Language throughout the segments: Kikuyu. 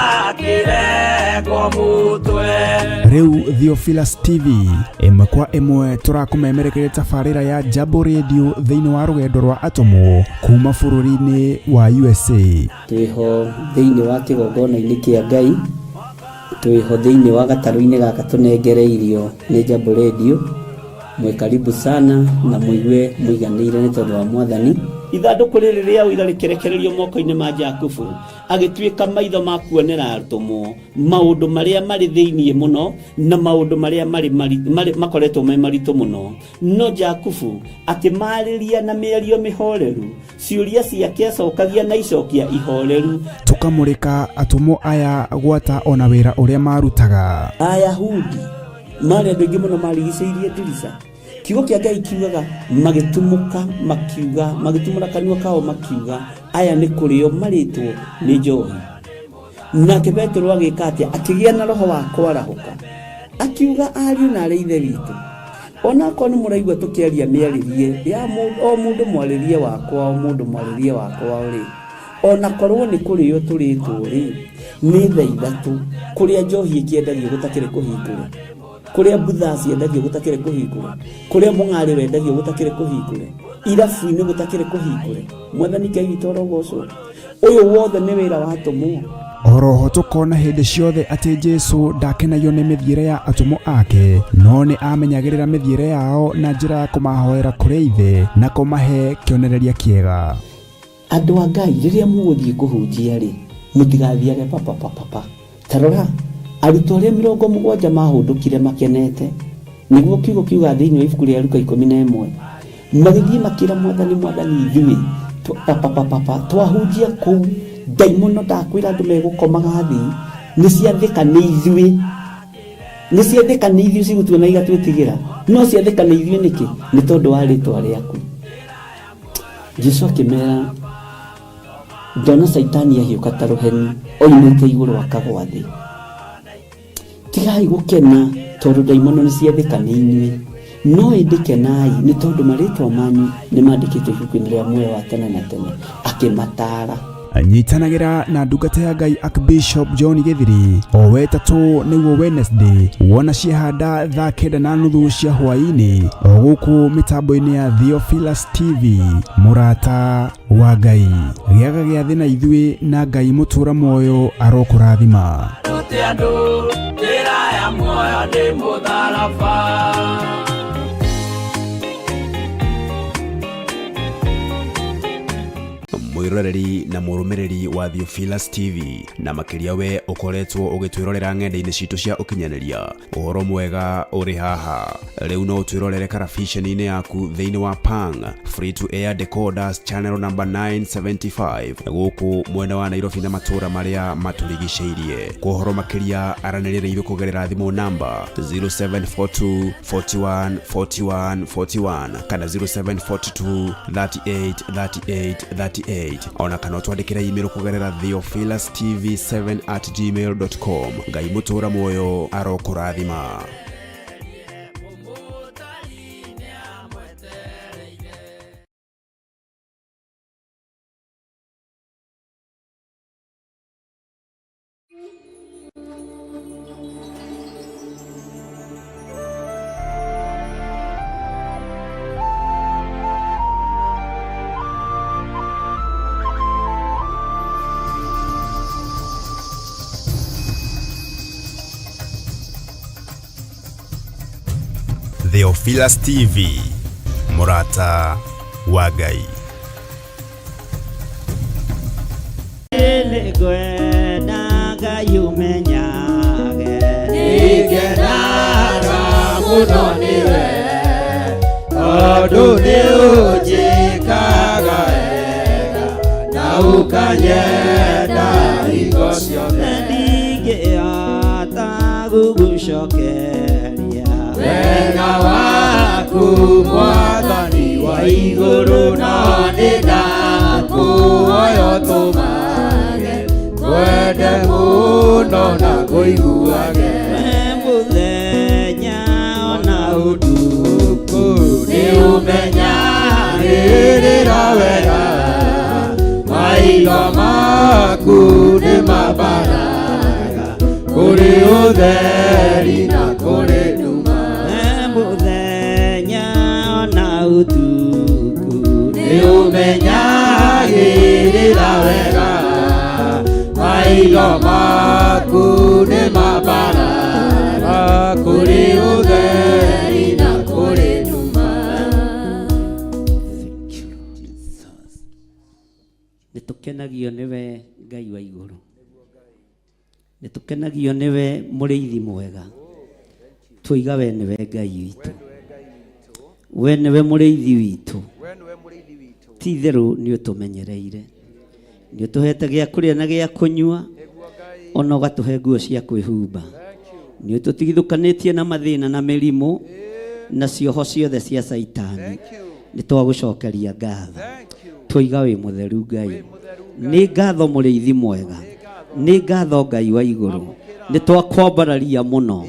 Akĩrengwo mũtwe. Rĩu Theophilus TV ĩmwe kwa ĩmwe tũrakũmemerekeria tabarĩra ya Jambo Radio thĩinĩ wa rũgendo rwa atũmwo kuma bũrũri-inĩ wa USA. Twĩho thĩinĩ wa kĩgongona-inĩ kĩa Ngai, twĩho thĩinĩ wa gatarũ-inĩ gaka tũnengereirio nĩ Jambo Radio. Mwĩ karibu sana na mũigue mũiganĩire nĩ tondũ wa Mwathani. Ithandũkũ rĩrĩ rĩa ũira rĩkĩrekererio moko-inĩ ma Jakubu, agĩtuĩka maitho ma kuonera atũmwo maũndũ marĩa marĩ thĩinĩ mũno na maũndũ marĩa marĩ makoretwo me maritũ mũno. No Jakubu akĩmarĩria na mĩario mĩhoreru, ciũria ciake acokagia na icokia ihoreru. Tũkamũrĩka atũmwo aya gwata ona wĩra ũrĩa marutaga. Ayahudi marĩ andũ aingĩ mũno marigicĩirie ndirica. Kiugo kĩa Ngai kiugaga magĩtumũka makiuga, magĩtumũra kanua kao makiuga, aya nĩ kũrĩo marĩtwo nĩ njohi. Nake Petero agĩka atĩa? Akĩgĩa na roho wa kwarahũka, akiuga, ariũ na arĩ ithe witũ, onakorwo nĩ mũraigua tũkĩaria mĩarĩrie ya o mũndũ mwarĩrie wakwa, o mũndũ mwarĩrie wakwa rĩ, onakorwo nĩ kũrĩo tũrĩtwo rĩ, nĩ thaa ithatũ kũrĩa njohi ĩkĩendagio gũtakĩrĩ kũhingũre, kũrĩa mbutha ciendagio gũtakĩrĩ kũhingũre, kũrĩa mũng'arĩ wendagio gũtakĩrĩ kũhingũre, irabu-inĩ gũtakĩrĩ kũhingũre. Mwathani Ngai witũ arogocwo. Ũyũ wothe nĩ wĩra wa atũmwo. Oroho tũkona hĩndĩ ciothe atĩ Jesu ndakenagio nĩ mĩthiĩre ya atũmwo ake, no nĩ amenyagĩrĩra mĩthiĩre yao na njĩra ya kũmahoera kũrĩ Ithe na kũmahe kĩonereria kĩega. Andũ a Ngai, rĩrĩa mũgũthiĩ kũhunjia rĩ, mũtigathiage papapapapa. Ta rora, arutwo arĩa 70 mahũndũkire makenete, nĩguo kiugo kiuga thĩinĩ wa ibuku rĩa Luka 11, magĩthiĩ makĩra Mwathani, Mwathani, ithuĩ papapapapa twahunjia kũu, ndaimono ndakwĩra andũ megũkomaga thĩ, nĩ ciathĩka nĩ ithuĩ, nĩ ciathĩka nĩ ithuĩ cigũtuona igatwĩtigĩra, no ciathĩka nĩ ithuĩ nĩkĩ? Nĩ tondũ wa rĩtwa rĩaku. Jesu akĩmera, ndona Caitani ahiũka ta rũheni oimĩte igũrũ akagwa thĩ. Tigai gũkena tondũ ndaimono nĩ ciathĩka nĩ inyuĩ, no ĩndĩ kenai nĩ tondũ marĩtwa manyu nĩ mandĩkĩtwo ibuku-inĩ rĩa muoyo wa tene na tene. Akĩmataara. Nyitanagĩra na ndungata ya Ngai Archbishop John Gĩthiri o wetatũ nĩguo Wednesday wona ciehanda thaa 9:30 cia hwaĩ-inĩ o gũkũ mĩtambo-inĩ ya Theophilus TV. Mũrata wa Ngai, gĩaga gĩathĩ na ithuĩ na Ngai mũtũra muoyo arokũrathima. Rute andũ njĩra ya muoyo nĩ mũtharaba. Mwiroreri na mũrũmĩrĩri wa Theophilus TV, na makĩria we ũkoretwo ũgĩtwĩrorera ng'enda-inĩ citũ cia ũkinyanĩria, ũhoro mwega ũrĩ haha. Rĩu no ũtwĩrorere karabiceni-inĩ yaku thĩinĩ wa Pang Free to Air Decoders channel number 975 gũkũ mwena wa Nairobi na matũũra marĩa matũrigicĩirie. Kwa ũhoro makĩria aranĩria na ithuĩ kũgerera thimũ namba 0742 41 41 41 kana 0742 38 38 38, ona kana ũtwandĩkĩre email kũgerera theophilustv7@gmail.com. Ngai mũtũra muoyo arokũrathima. Theophilus TV, mũrata wa Ngai. Nĩngwenda Ngai ũmenyage, Nĩngenaga mũno nĩwe, tondũ nĩ ũnjĩkaga wega na ũkanyenda hingo ciothe. Ndingĩhota gũgũcokeria wega waku Mwathani wa igũrũ, na nĩ ndakũhoya ũtũmage ngwende mũno na ngũiguage. We mũthenya ona ũtukũ, nĩ ũmenyagĩrĩra wega, maitho maku nĩ mamba Ũtheri na kũrĩ nduma. Mũthenya na ũtukũ. Nĩ ũmenyagĩrĩra wega, maitho maku nĩ mabarara kũrĩ ũtheri na kũrĩ nduma. Thank you, Jesus. Nĩ tũkenagio nĩwe Ngai wa igũrũ, nĩ tũkenagio nĩwe mũrĩithi mwega. Twoiga we nĩwe Ngai witũ, we nĩwe mũrĩithi witũ. Ti itherũ nĩ ũtũmenyereire, nĩ ũtũhete gĩa kũrĩa na gĩa kũnyua, ona ũgatũhe nguo cia kwĩhumba. Nĩ ũtũtigithũkanĩtie na mathĩna na mĩrimũ na cioho ciothe cia Caitani. Nĩ twagũcokeria ngatho, twoiga wĩ mũtheru Ngai. Nĩ ngatho mũrĩithi mwega, nĩ ngatho Ngai wa igũrũ. Nĩ twakwambararia mũno,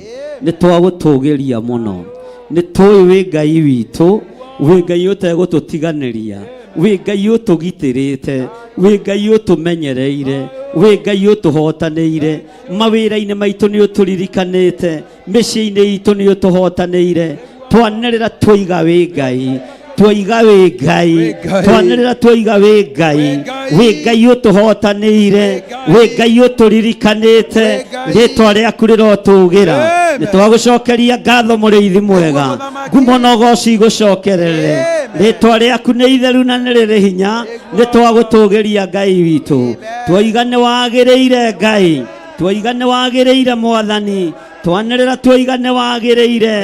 nĩ twagũtũgĩria mũno. Nĩ tũĩ wĩ Ngai witũ, wĩ Ngai ũtegũtũtiganĩria, wĩ Ngai ũtũgitĩrĩte, wĩ Ngai ũtũmenyereire, wĩ Ngai ũtũhotanĩire. Mawĩra-inĩ maitũ nĩ ũtũririkanĩte, mĩciĩ-inĩ itũ nĩ ũtũhotanĩire. Twanĩrĩra twoiga wĩ Ngai, twoiga wĩ Ngai, twanĩrĩra twoiga wĩ Ngai, wĩ Ngai ũtũhotanĩire, wĩ Ngai ũtũririkanĩte. Rĩtwa rĩaku rĩrotũgĩra. Nĩ twagũcokeria ngatho mũrĩithi mwega, ngumo na ũgoci igũcokerere. Rĩtwa rĩaku nĩ itheru na nĩ rĩrĩ hinya. Nĩ twagũtũgĩria Ngai witũ, twoiga nĩ wagĩrĩire Ngai, twoiga nĩ wagĩrĩire Mwathani. Twanĩrĩra twoiga nĩ wagĩrĩire,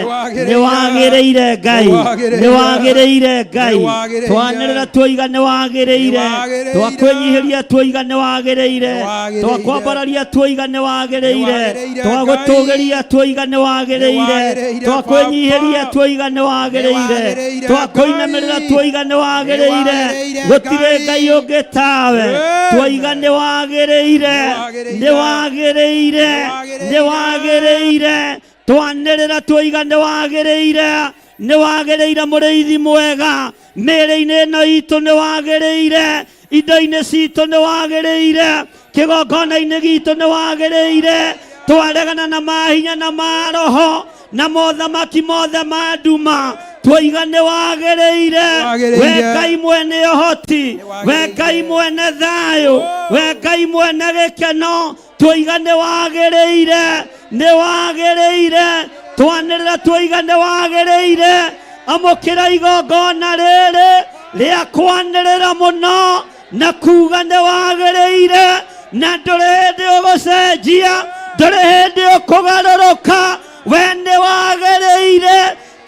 nĩ wagĩrĩire Ngai, nĩ wagĩrĩire Ngai. Twanĩrĩra twoiga nĩ wagĩrĩire, twakwĩnyihĩria twoiga nĩ wagĩrĩire, twakwambararia twoiga nĩ wagĩrĩire, twagũtũgĩria twoiga nĩ wagĩrĩire, twakwĩnyihĩria twoiga nĩ wagĩrĩire, twakũinamĩrĩra twoiga nĩ wagĩrĩire. Gũtirĩ Ngai ũngĩ tawe. Twoiga nĩ wagĩrĩire, nĩ wagĩrĩire, nĩ wagĩrĩire. Twanĩrĩra twoiga nĩ wagĩrĩire, nĩ wagĩrĩire mũrĩithi mwega. Mĩĩrĩ-inĩ ĩno itũ nĩ wagĩrĩire, indo-inĩ citũ nĩ wagĩrĩire, kĩgongona-inĩ gitũ nĩ wagĩrĩire. Twaregana na mahinya na maroho na mothamaki mothe ma nduma, twoiga nĩ wagĩrĩire. We Ngai mwene ũhoti, we Ngai mwene thayũ, we Ngai mwene gĩkeno, twoiga nĩ wagĩrĩire, nĩ wagĩrĩire. Twanĩrĩra twoiga nĩ wagĩrĩire. Amũkĩra igongona rĩrĩ rĩa kwanĩrĩra mũno na kuga nĩ wagĩrĩire, na ndũrĩ hĩndĩ ũgũcenjia, ndũrĩ hĩndĩ ũkũgarũrũka. We nĩ wagĩrĩire.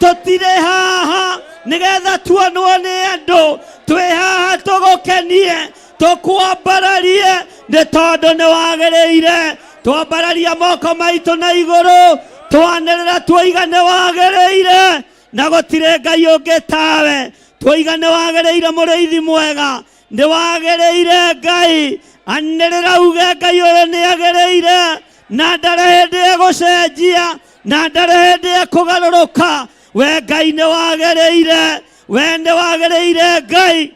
Tũtirĩ haha nĩgetha tuonwo nĩ andũ, twĩ haha tũgũkenie, tũkwambararie, nĩ tondũ nĩ wagĩrĩire. Twambararia moko maitũ na igũrũ, twanĩrĩra twoiga nĩ wagĩrĩire, na gũtirĩ Ngai ũngĩ tawe. Twoiga nĩ wagĩrĩire mũrĩithi mwega, nĩ wagĩrĩire Ngai. Anĩrĩra uge Ngai ũyũ nĩ agĩrĩire, na ndarĩ hĩndĩ egũcenjia, na ndarĩ hĩndĩ ekũgarũrũka. We Ngai nĩ wagĩrĩire, we nĩ wagĩrĩire Ngai.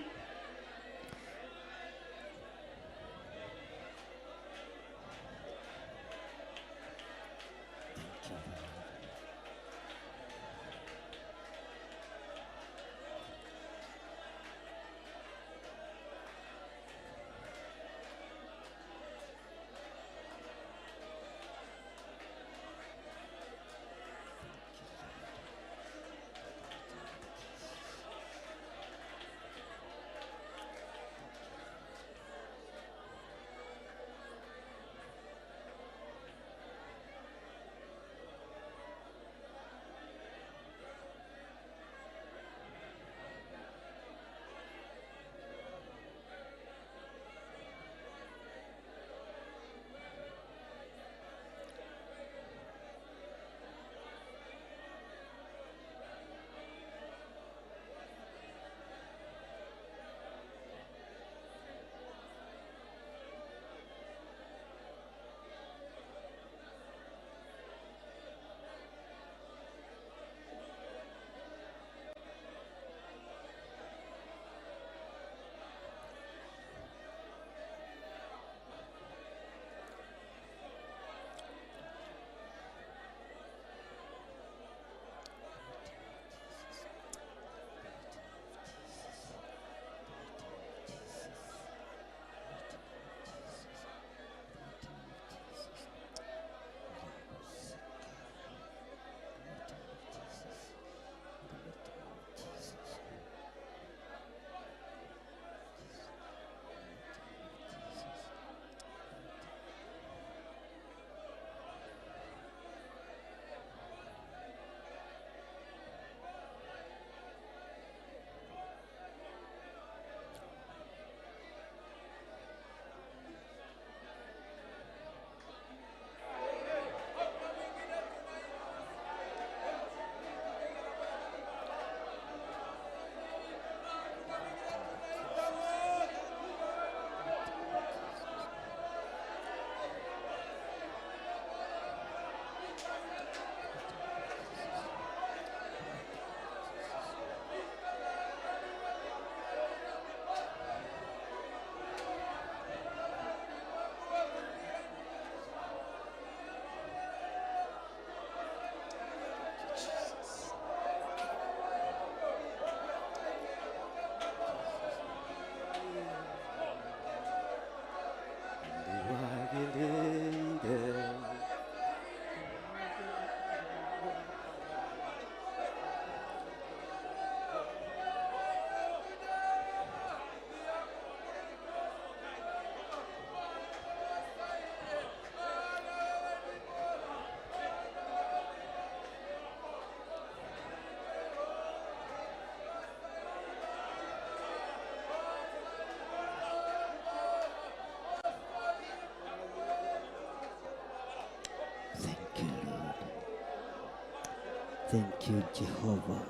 Thank you Jehovah.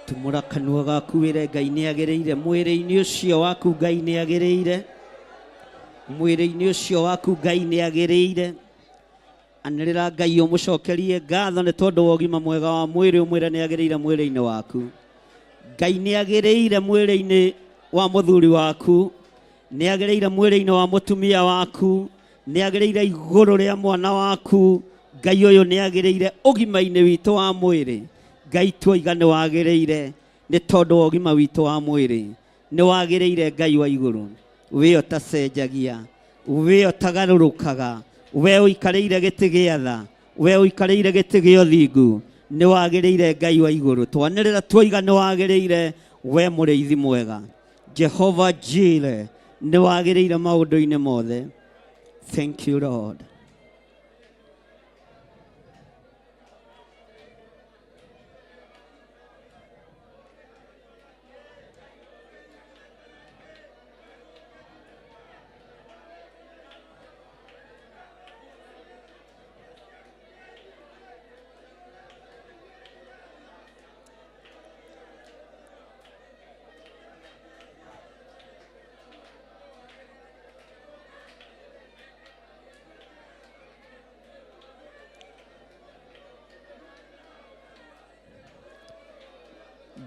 Tumũra kanua gaku wĩre Ngai nĩ agĩrĩire mwĩrĩ-inĩ ũcio waku, Ngai nĩ agĩrĩire mwĩrĩ-inĩ ũcio waku, Ngai nĩ agĩrĩire. Anĩrĩra Ngai ũmũcokerie ngatho nĩ tondũ wa ũgima mwega wa mwĩrĩ, ũmwĩre nĩ agĩrĩire mwĩrĩ-inĩ waku. Ngai nĩ agĩrĩire mwĩrĩ-inĩ wa mũthuri waku, nĩ agĩrĩire mwĩrĩ-inĩ wa mũtumia waku, nĩ agĩrĩire igũrũ rĩa mwana waku. Ngai ũyũ nĩ agĩrĩire ũgima-inĩ witũ wa mwĩrĩ. Ngai tuoiga nĩ wagĩrĩire nĩ tondũ wa ũgima witũ wa mwĩrĩ, nĩ wagĩrĩire Ngai wa igũrũ. We ũtacenjagia, we ũtagarũrũkaga, we ũikarĩire gĩtĩ gĩa tha, we ũikarĩire gĩtĩ gĩa ũthingu, nĩ wagĩrĩire Ngai wa igũrũ. Twanĩrĩra tuoiga nĩ wagĩrĩire, we mũrĩithi mwega Jehova Jireh, nĩ wagĩrĩire maũndũ-inĩ mothe. Thank you Lord.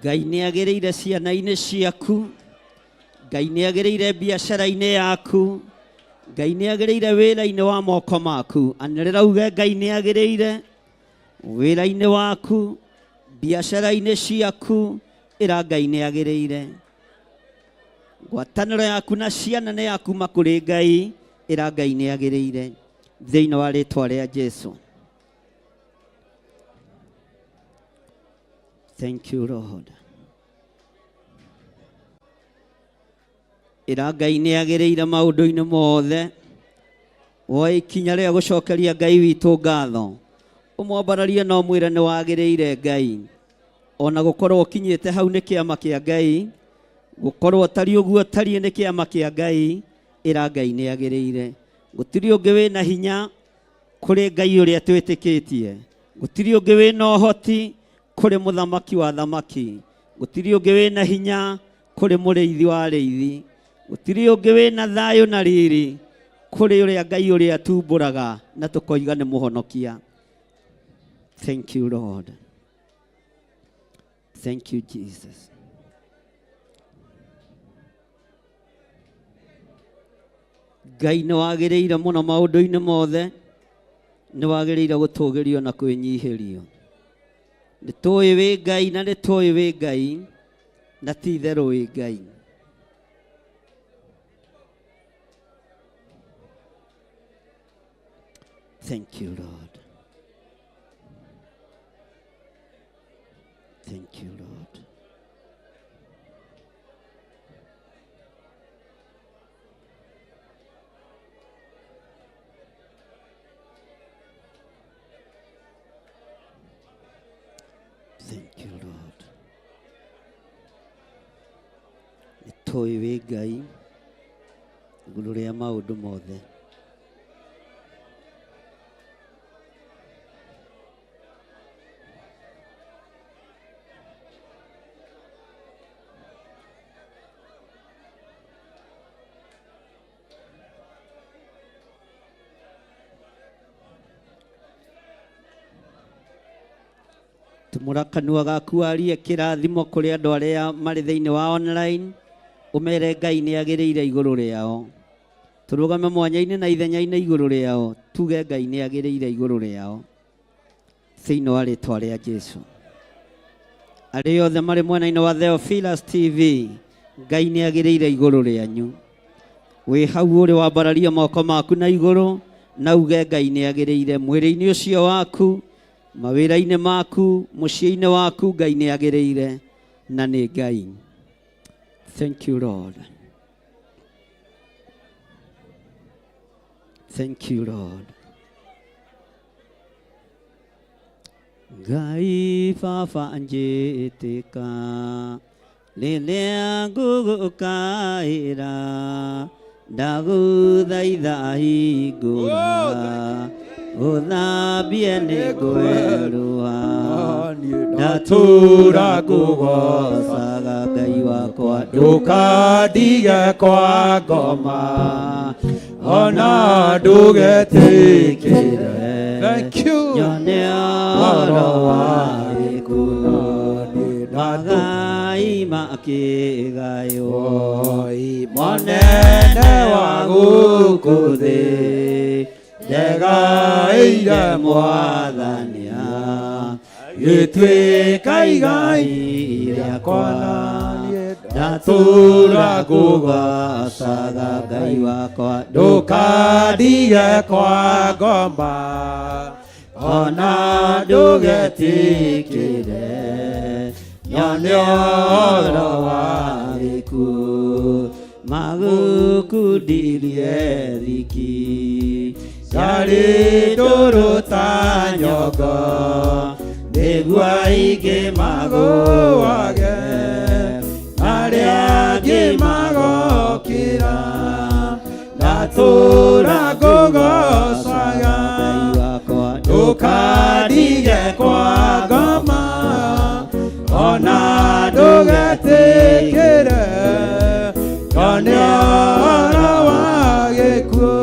Ngai nĩ agĩrĩire ciana-inĩ ciaku, Ngai nĩ agĩrĩire biacara-inĩ yaku, Ngai nĩ agĩrĩire wĩra-inĩ wa moko maku. Anĩrĩra uge Ngai nĩ agĩrĩire wĩra-inĩ waku, biacara-inĩ ciaku, ĩra Ngai nĩ agĩrĩire. Ngwatanĩro yaku na ciana nĩ ya kuma kũrĩ Ngai, ĩra Ngai nĩ agĩrĩire thĩinĩ wa rĩtwa rĩa Jesu. Thank you Lord. Ĩra Ngai nĩ agĩrĩire maũndũ-inĩ mothe. Woe ikinya rĩa gũcokeria Ngai witũ ngatho, ũmwambararie na ũmwĩre nĩ wagĩrĩire Ngai. Ona gũkorwo ũkinyĩte hau nĩ kĩama kĩa Ngai, gũkorwo ũtariĩ ũguo ũtariĩ nĩ kĩama kĩa Ngai, ĩra Ngai nĩ agĩrĩire. Gũtirĩ ũngĩ wĩna hinya kũrĩ Ngai ũrĩa twĩtĩkĩtie, gũtirĩ ũngĩ wĩna ũhoti kũrĩ mũthamaki wa thamaki, gũtirĩ ũngĩ wĩna hinya kũrĩ mũrĩithi wa arĩithi, gũtirĩ ũngĩ wĩna thayũ na riri kũrĩ ũrĩa Ngai ũrĩa tumbũraga na tũkoiga nĩ mũhonokia. Thank you Lord. Thank you Jesus. Ngai nĩ wagĩrĩire mũno maũndũ-inĩ mothe, nĩ wagĩrĩire gũtũgĩrio na kwĩnyihĩrio. Nĩ tũĩ wĩ Ngai na nĩ tũĩ wĩ Ngai na ti itherũ wĩ Ngai. Thank you Lord. Thank you Lord. Thank you Lord. Nĩ tũĩ wĩ Ngai igũrũ rĩa maũndũ mothe. Tumũra kanua gaku warie kĩrathimo kũrĩ andũ arĩa marĩ thĩinĩ wa online, ũmere Ngai nĩ agĩrĩire igũrũ rĩao. Tũrũgame mwanya-inĩ na ithenya-inĩ igũrũ rĩao, tuge Ngai nĩ agĩrĩire igũrũ rĩao thĩinĩ wa rĩtwa rĩa Jesu. Arĩa othe marĩ mwena-inĩ wa Theophilus TV, Ngai nĩ agĩrĩire igũrũ rĩanyu. Wĩ hau ũrĩ wambararie moko maku na igũrũ na uge Ngai nĩ agĩrĩire mwĩrĩ-inĩ ũcio waku, mawĩra-inĩ maku, mũciĩ-inĩ waku, Ngai nĩ agĩrĩire na nĩ Ngai. Thank you Lord. Thank you Lord. Ngai baba njĩtĩka rĩrĩa ngũgũkaĩra, ndagũthaitha hingũra Ũthambie nĩ ngwerũha. Ndatũra ngũgocaga. Ngũgocaga Ngai wakwa. Ndũkandige kwa ngoma ona ndũgetĩkĩre. Thank you. Nyone ũhoro wa gĩkuũ, magai makĩgaywo. Monene wa gũkũ thĩ, ndegaĩire mwathania, gĩtuĩka igai rĩakwa. Ndatũra ngũgocaga Ngai wakwa. Ndũkandige kwa ngoma ona ndũgetĩkĩre Nyone ũhoro wa gĩkuũ, magũkundirie thiki. Yarĩ ndũrũ ta nyongo, nĩguo aingĩ magũage, arĩa angĩ magokĩra. Ndatũra ngũgocaga. Ngai wakwa. Ndũkandige kwa ngoma ona ndũgetĩkĩre nyone ũhoro wa gĩkuũ.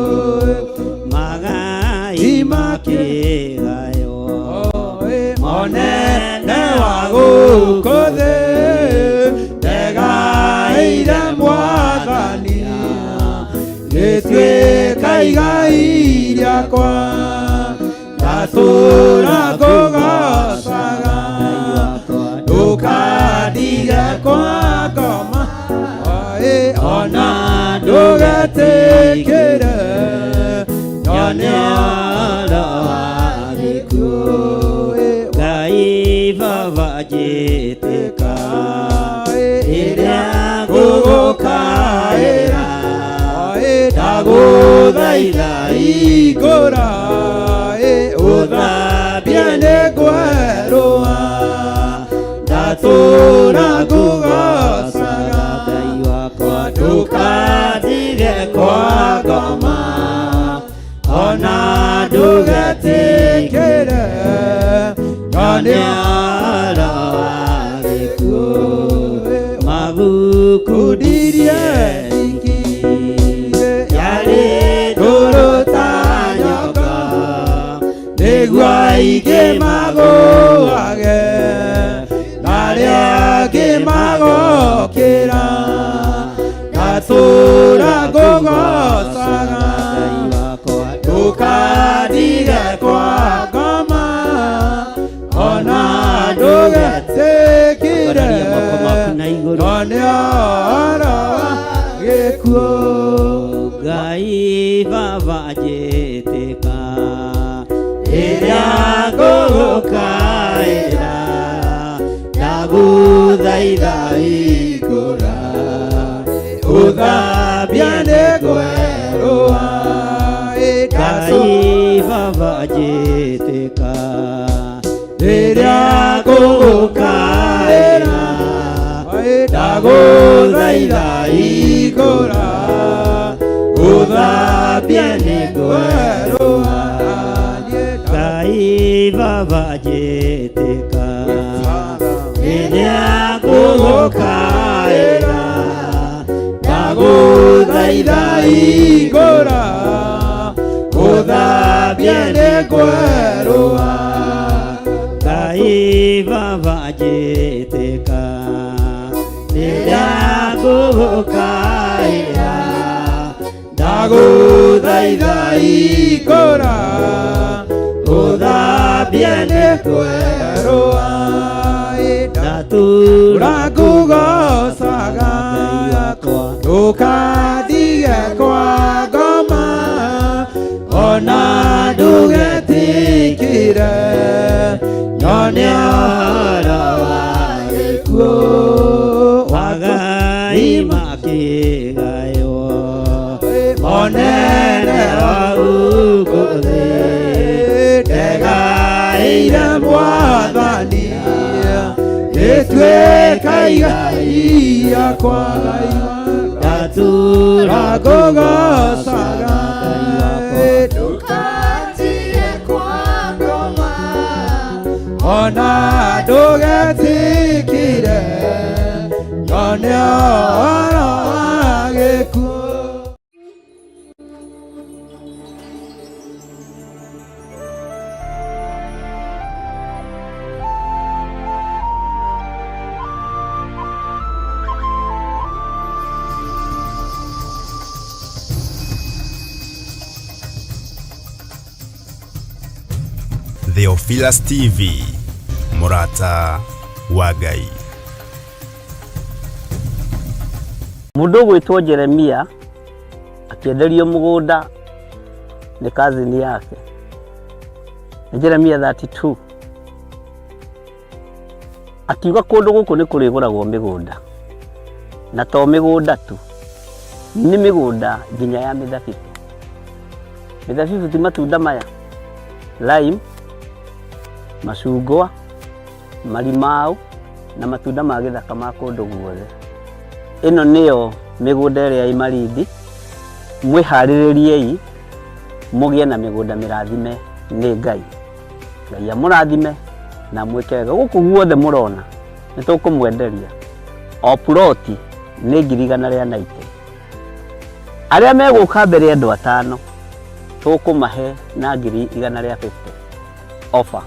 Magai makĩgaywo. Monene wa gũkũ thĩ, ndegaĩire mwathani, gĩtuĩka igai rĩakwa. Ndatũra ngũgocaga. Ngai wakwa. Ndũkandige kwa ngoma ona ndũgetĩkĩre nyone Nyone ũhoro wa gĩkuũ. Ngai baba njĩtĩka rĩrĩa ngũgũkaĩra, ndagũthaitha igũra, ũthambie nĩ ngwerũha. Ndatũra ngũgocaga. Ngai wakwa. Ndũkandige kwa ngoma ona ndũgetĩkĩre nyone Nyone ũhoro wa gĩkuũ, magukundirie thiki yarĩ ndũrũ ta nyongo, nĩguo aingĩ magũage, arĩa angĩ magokĩra. Ndatũra ngũgocaga. Ngai wakwa. Ndũkandige kwa ngoma ona ndũgetĩkĩre Ambararia moko maku na igũrũ. nyone ũhoro wa gĩkuũ. Ngai baba njĩtĩka rĩrĩa ngũgũkaĩra, ndagũthaitha igũra, ũthambie nĩ ngwerũha. Ngai baba njĩtĩka Rĩrĩa ngũgũkaĩra, ndagũthaitha igũra, ũthambie nĩ ngwerũha. Ngai baba njĩtĩka rĩrĩa ngũgũkaĩra, ndagũthaitha igũra, ũthambie nĩ ngwerũha. Ngai baba njĩtĩka rĩrĩa ngũgũkaĩra, Ndagũthaitha igũra, ũthambie nĩ ngwerũha. Ndatũra Ngũgocaga. Ngai wakwa. Ndũkandige kwa ngoma ona ndũgetĩkĩre nyone ũhoro wa gĩkuũ. Magai makĩgaywo. Monene wa gũkũ thĩ, ndegaĩire mwathani, gĩtuĩka igai rĩakwa. Ndatũra Ngũgocaga. Ngai wakwa. Ndũkandige Ona ndũgetikire nyone ũhoro wa gĩkuũ. Theophilus TV, mũrata wa Ngai. Mũndũ ũgwĩtwo Jeremia akĩenderio mũgũnda nĩ kazini yake. Nĩ Jeremia 32. Akiuga kũndũ gũkũ nĩ kũrĩgũragwo mĩgũnda, na to mĩgũnda tu, nĩ mĩgũnda nginya ya mĩthabibũ. Mĩthabibũ ti matunda maya, lime, macungwa, marimau na matunda ma gĩthaka ma kũndũ guothe. Ĩno nĩyo mĩgũnda ĩrĩa ĩ Malindi, mwĩharĩrĩriei mũgĩe na mĩgũnda mĩrathime nĩ Ngai. Ngai amũrathime na amwĩke wega. Gũkũ guothe mũrona nĩ tũkũmwenderia o puroti nĩ 190,000. Arĩa megũka mbere andũ atano tũkũmahe na 150,000 offer.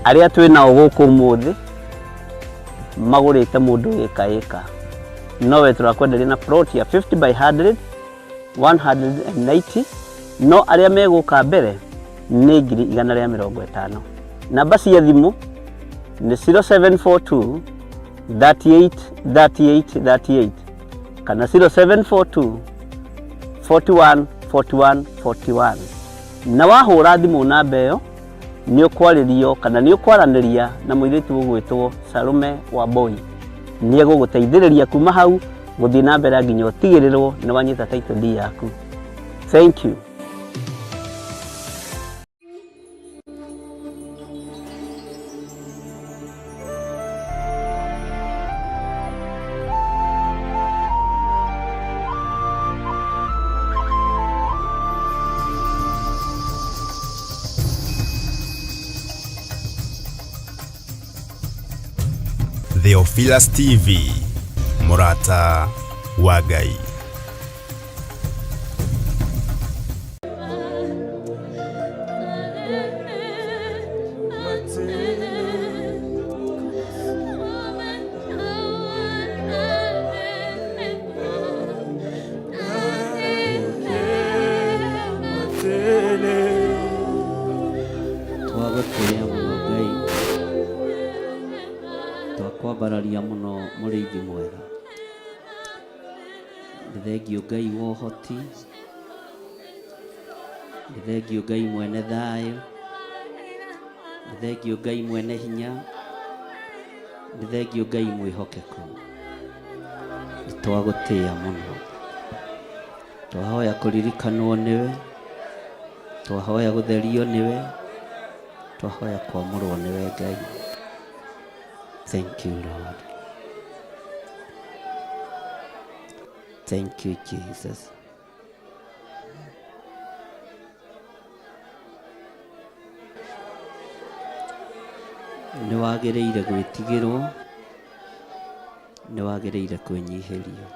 Arĩa twĩ nao gũkũ ũmũthĩ magũrĩte mũndũ ĩka ĩka, nowe tũrakwenderia na plot ya 50 by 100 190, no arĩa megũka mbere nĩ 150,000. Namba cia thimũ nĩ 0742 38 38 38 kana 0742 41 41 41. Na wahũra thimũ namba ĩyo nĩ ũkwarĩrio kana nĩ ũkwaranĩria na mũirĩtu ũgwĩtwo Salome Wambui. Nĩ egũgũteithĩrĩria kuma hau gũthiĩ na mbere nginya ũtigĩrĩrwo nĩ wanyita title deed yaku. Thank you. Theophilus TV, mũrata wa Ngai. Twagũtĩĩa mũno Ngai, twakwambararia mũno mũrĩithi mwega. Nĩ thengiũ Ngai wa ũhoti, nĩ thengiũ Ngai mwene thayũ, nĩ thengiũ Ngai mwene hinya, nĩ thengiũ Ngai mwĩhokeku. Nĩ twagũtĩĩa mũno, twahoya kũririkanwo nĩwe, twahoya gũtherio nĩwe, twahoya kwamũrwo nĩwe Ngai. Thank you Lord. Thank you Jesus. Nĩ wagĩrĩire gwĩtigĩrwo, nĩ wagĩrĩire kwĩnyihĩrio.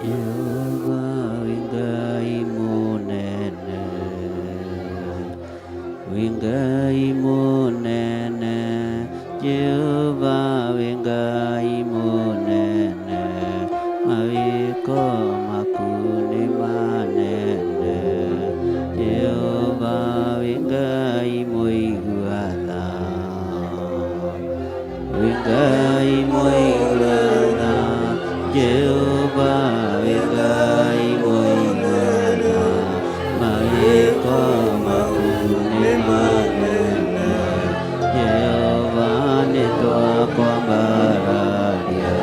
Jehova wĩ Ngai mũnene, wĩ Ngai mũnene, Jehova wĩ Ngai mũnene, mawĩko maku nĩ manene. Jehova wĩ Ngai mũigua tha, wĩ Ngai mũigua tha, Jehova wĩ Ngai mũigua tha, mawĩko maku nĩ manene. Jehova nĩtwakwambararia,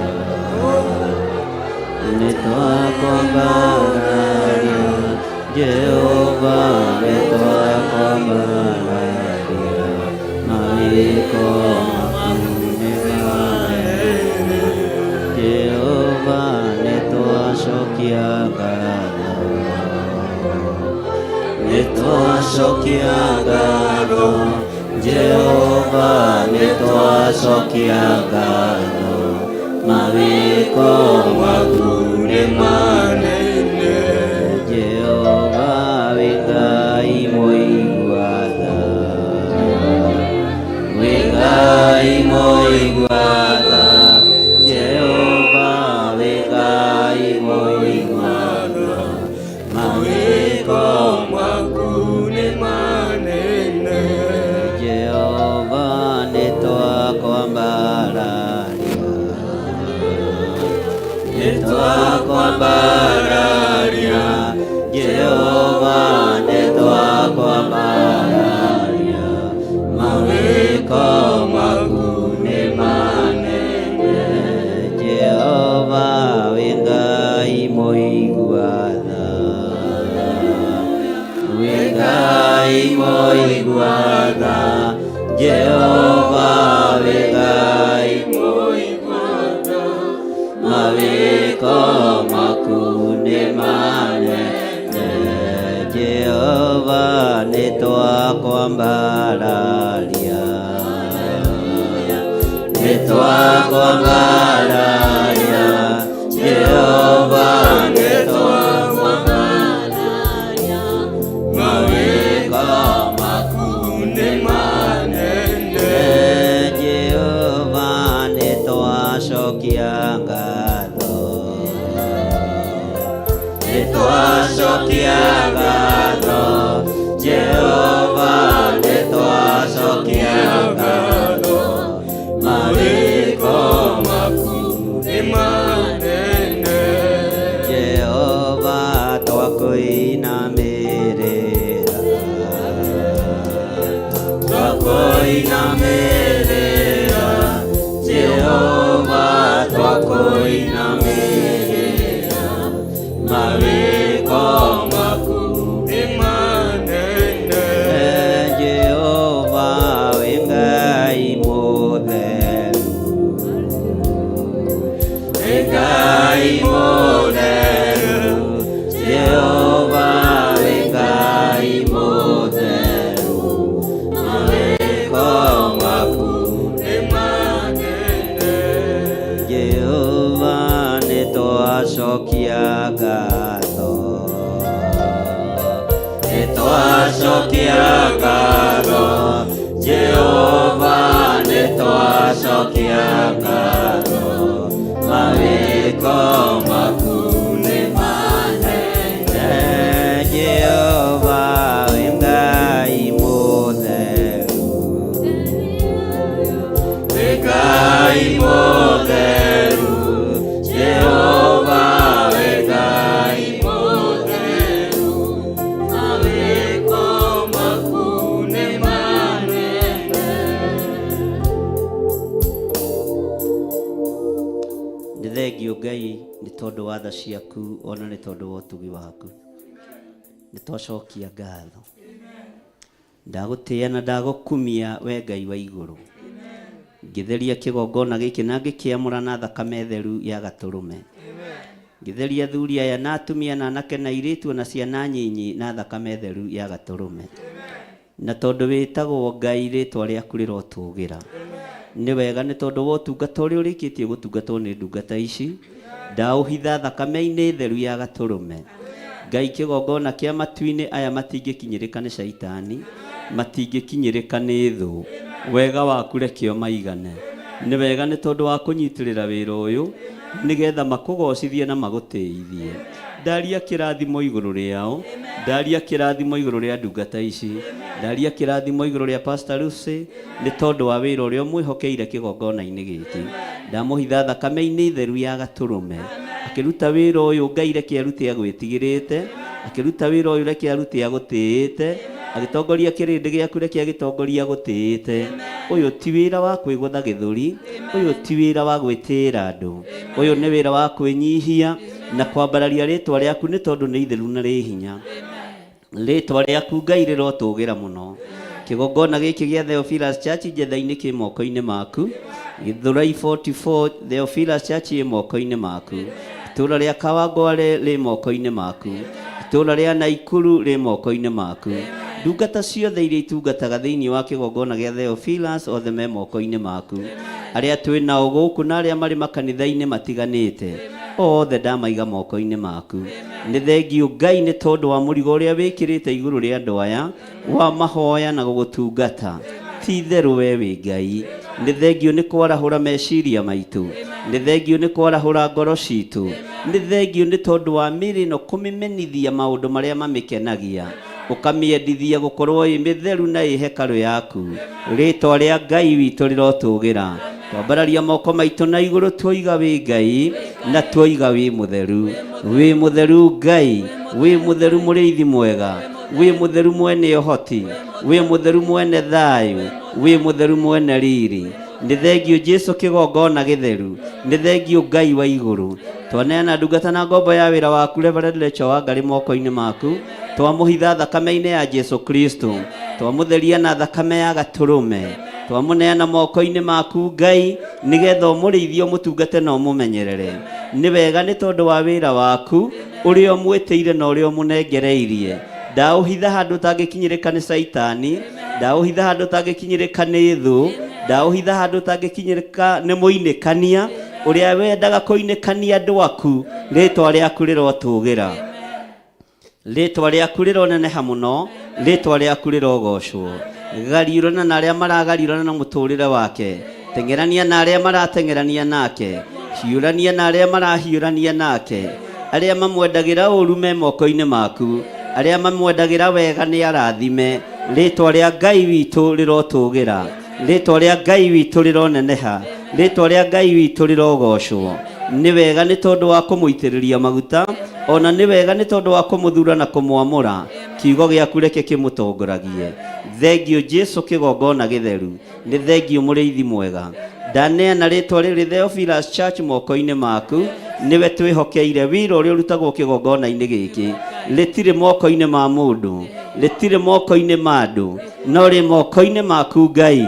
nĩtwakwambararia, Jehova nĩtwakwambararia, mawĩko maku nĩ manene. Jehova nĩtwacokia ngatho, nĩtwacokia ngatho, Jehova nĩtwacokia ngatho, mawĩko maku nĩ manene. Jehova wĩ Ngai mũigua tha, wĩ Ngai mũigua tha, Jehova wĩ Ngai mũigua tha, mawĩko maku nĩ manene. Jehova nĩtwakwambararia, nĩtwakwambararia, Jehova nĩtwakwambararia, mawĩko maku nĩ manene. Jehova wĩ Ngai mũigua tha, wĩ Ngai mũigua tha, Jehova wĩ Ngai mũigua tha, mawĩko maku nĩ manene. Jehova nĩtwakwambararia, nĩtwakwambararia, Jehova nĩtwakwambararia, mawĩko maku nĩ manene. Jehova nĩtwacokia ngatho, nĩtwacokia ngatho, Jehova nĩtwacokia ngatho, mawĩko maku nĩ manene. Jehova twakũinamĩrĩra, twakũinamĩrĩra, Jehova twakũinamĩrĩra, mawĩko maku nĩ manene. Jehova wĩ Ngai mũtheru, wĩ Ngai mũtheru, Jehova wĩ Ngai mũtheru, mawĩko maku nĩ manene. Jehova nĩtwacokia ngatho, nĩtwacokia ngatho, Jehova nĩtwacokia ngatho, mawĩko maku nĩ manene. Jehova wĩ Ngai mũtheru, wĩ Ngai mũtheru, Jehova wĩ Ngai mũtheru, mawĩko maku nĩ manene. Nĩ thengio Ngai nĩ tondũ wa tha ciaku ona nĩ tondũ wa ũtugi waku, nĩ twacokia ngatho. Ndagũtĩĩa na ndagũkumia we Ngai wa igũrũ, ngĩtheria kĩgongona gĩkĩ na ngĩkĩamũra na thakame theru ya gatũrũme, ngĩtheria athuri aya na atumia na anake na airĩtu na ciana nyinyi na thakame theru ya gatũrũme. Na tondũ wĩtagwo Ngai, rĩtwa rĩaku rĩrotũgĩra. Nĩ wega nĩ tondũ wa ũtungata ũrĩa ũrĩkĩtie gũtungatwo nĩ ndungata ici. Ndaũhitha thakame-inĩ theru ya Gatũrũme. Ngai kĩgongona kĩa matu-inĩ, aya matingĩkinyĩrĩka nĩ Shaitani, matingĩkinyĩrĩka nĩ thũ. Wega waku reke ũmaigane. Nĩ wega nĩ tondũ wa kũnyitĩrĩra wĩra ũyũ, nĩgetha makũgocithie na magũtĩithie. Ndaria kĩrathimo igũrũ rĩao, ndaria kĩrathimo igũrũ rĩa ndungata ici, ndaria kĩrathimo igũrũ rĩa Pastor Lucy, nĩ tondũ wa wĩra ũrĩa ũmwĩhokeire kĩgongona-inĩ gĩkĩ. Ndamũhitha thakame-inĩ theru ya Gatũrũme. Akĩruta wĩra ũyũ, Ngai reke arute agwĩtigĩrĩte, akĩruta wĩra ũyũ reke arute agũtĩĩte, agĩtongoria kĩrĩndĩ gĩaku reke agĩtongoria agũtĩĩte. Ũyũ ti wĩra wa kwĩgũtha gĩthũri, ũyũ ti wĩra wa gwĩtĩĩra andũ, ũyũ nĩ wĩra wa kwĩnyihia na kwambararia rĩtwa rĩaku nĩ tondũ nĩ itheru na rĩ hinya. Rĩtwa rĩaku Ngai rĩrotũgĩra mũno. Kĩgongona gĩkĩ gĩa Theophilus Church Njetha-inĩ kĩ moko-inĩ maku. Gĩthũrai 44 Theophilus Church ĩ moko-inĩ maku. Itũũra rĩa Kawangware rĩ moko-inĩ maku. Itũũra rĩa Naikuru rĩ moko-inĩ maku. Ndungata ciothe iria itungataga thĩinĩ wa kĩgongona gĩa Theophilus othe me moko-inĩ maku. Arĩa twĩ nao gũkũ na arĩa marĩ makanitha-inĩ matiganĩte, othe ndamaiga moko-inĩ maku. Nĩ thengiũ Ngai nĩ tondũ wa mũrigo ũrĩa wĩkĩrĩte igũrũ rĩa andũ aya wa mahoya na gũgũtungata. Ti itherũ we wĩ Ngai. Nĩ thengiũ nĩ kwarahũra meciria maitũ. Nĩ thengiũ nĩ kwarahũra ngoro citũ. Nĩ thengiũ nĩ tondũ wa mĩĩrĩ ĩno kũmĩmenithia maũndũ marĩa mamĩkenagia. Ũkamĩendithia gũkorwo ĩ mĩtheru na ĩ hekarũ yaku. Rĩtwa rĩa Ngai witũ rĩrotũgĩra. Twambararia moko maitũ na igũrũ tuoiga wĩ Ngai na tuoiga wĩ mũtheru. Wĩ mũtheru Ngai, wĩ mũtheru mũrĩithi mwega, wĩ mũtheru mwene ũhoti, wĩ mũtheru mwene thayũ, wĩ mũtheru mwene riri. Nĩ thengiũ Jesu kĩgongona gĩtheru, nĩ thengiũ Ngai wa igũrũ. Twaneana ndungata na ngombo ya wĩra waku Reverend Rachel Wangari moko-inĩ maku. Twamũhitha thakame-inĩ ya Jesu Kristo, twamũtheria na thakame ya Gatũrũme, twamũneana moko-inĩ maku Ngai, nĩgetha ũmũrĩithie, ũmũtungate na ũmũmenyerere. Nĩ wega nĩ tondũ wa wĩra waku ũrĩa ũmwĩtĩire na ũrĩa ũmũnengereirie. Ndaũhitha handũ ũtangĩkinyĩrĩka nĩ Caitani, ndaũhitha handũ ũtangĩkinyĩrĩka nĩ thũ, ndaũhitha handũ ũtangĩkinyĩrĩka nĩ mũinĩkania ũrĩa wendaga kũinĩkania andũ aku. Rĩtwa rĩaku rĩrotũgĩra. Rĩtwa rĩaku rĩroneneha mũno, rĩtwa rĩaku rĩrogocwo. Gariũrana na arĩa maragariũrana na mũtũrĩre wake, teng'erania na arĩa marateng'erania nake, hiũrania na arĩa marahiũrania nake. Arĩa mamwendagĩra ũru me moko-inĩ maku, arĩa mamwendagĩra wega nĩ arathime. Rĩtwa rĩa Ngai witũ rĩrotũgĩra, rĩtwa rĩa Ngai witũ rĩroneneha, rĩtwa rĩa Ngai witũ rĩrogocwo. Nĩ wega nĩ tondũ wa kũmũitĩrĩria maguta, o na nĩ wega nĩ tondũ wa kũmũthura na kũmwamũra. Kiugo gĩaku reke kĩmũtongoragie. Thengiũ Jesu kĩgongona gĩtheru. Nĩ thengiũ mũrĩithi mwega. Ndaneana rĩtwa rĩrĩ Theophilus Church moko-inĩ maku. Nĩwe twĩhokeire wĩra ũrĩa ũrutagwo kĩgongona-inĩ gĩkĩ. Rĩtirĩ moko-inĩ ma mũndũ, rĩtirĩ moko-inĩ ma andũ, no rĩ moko-inĩ maku Ngai.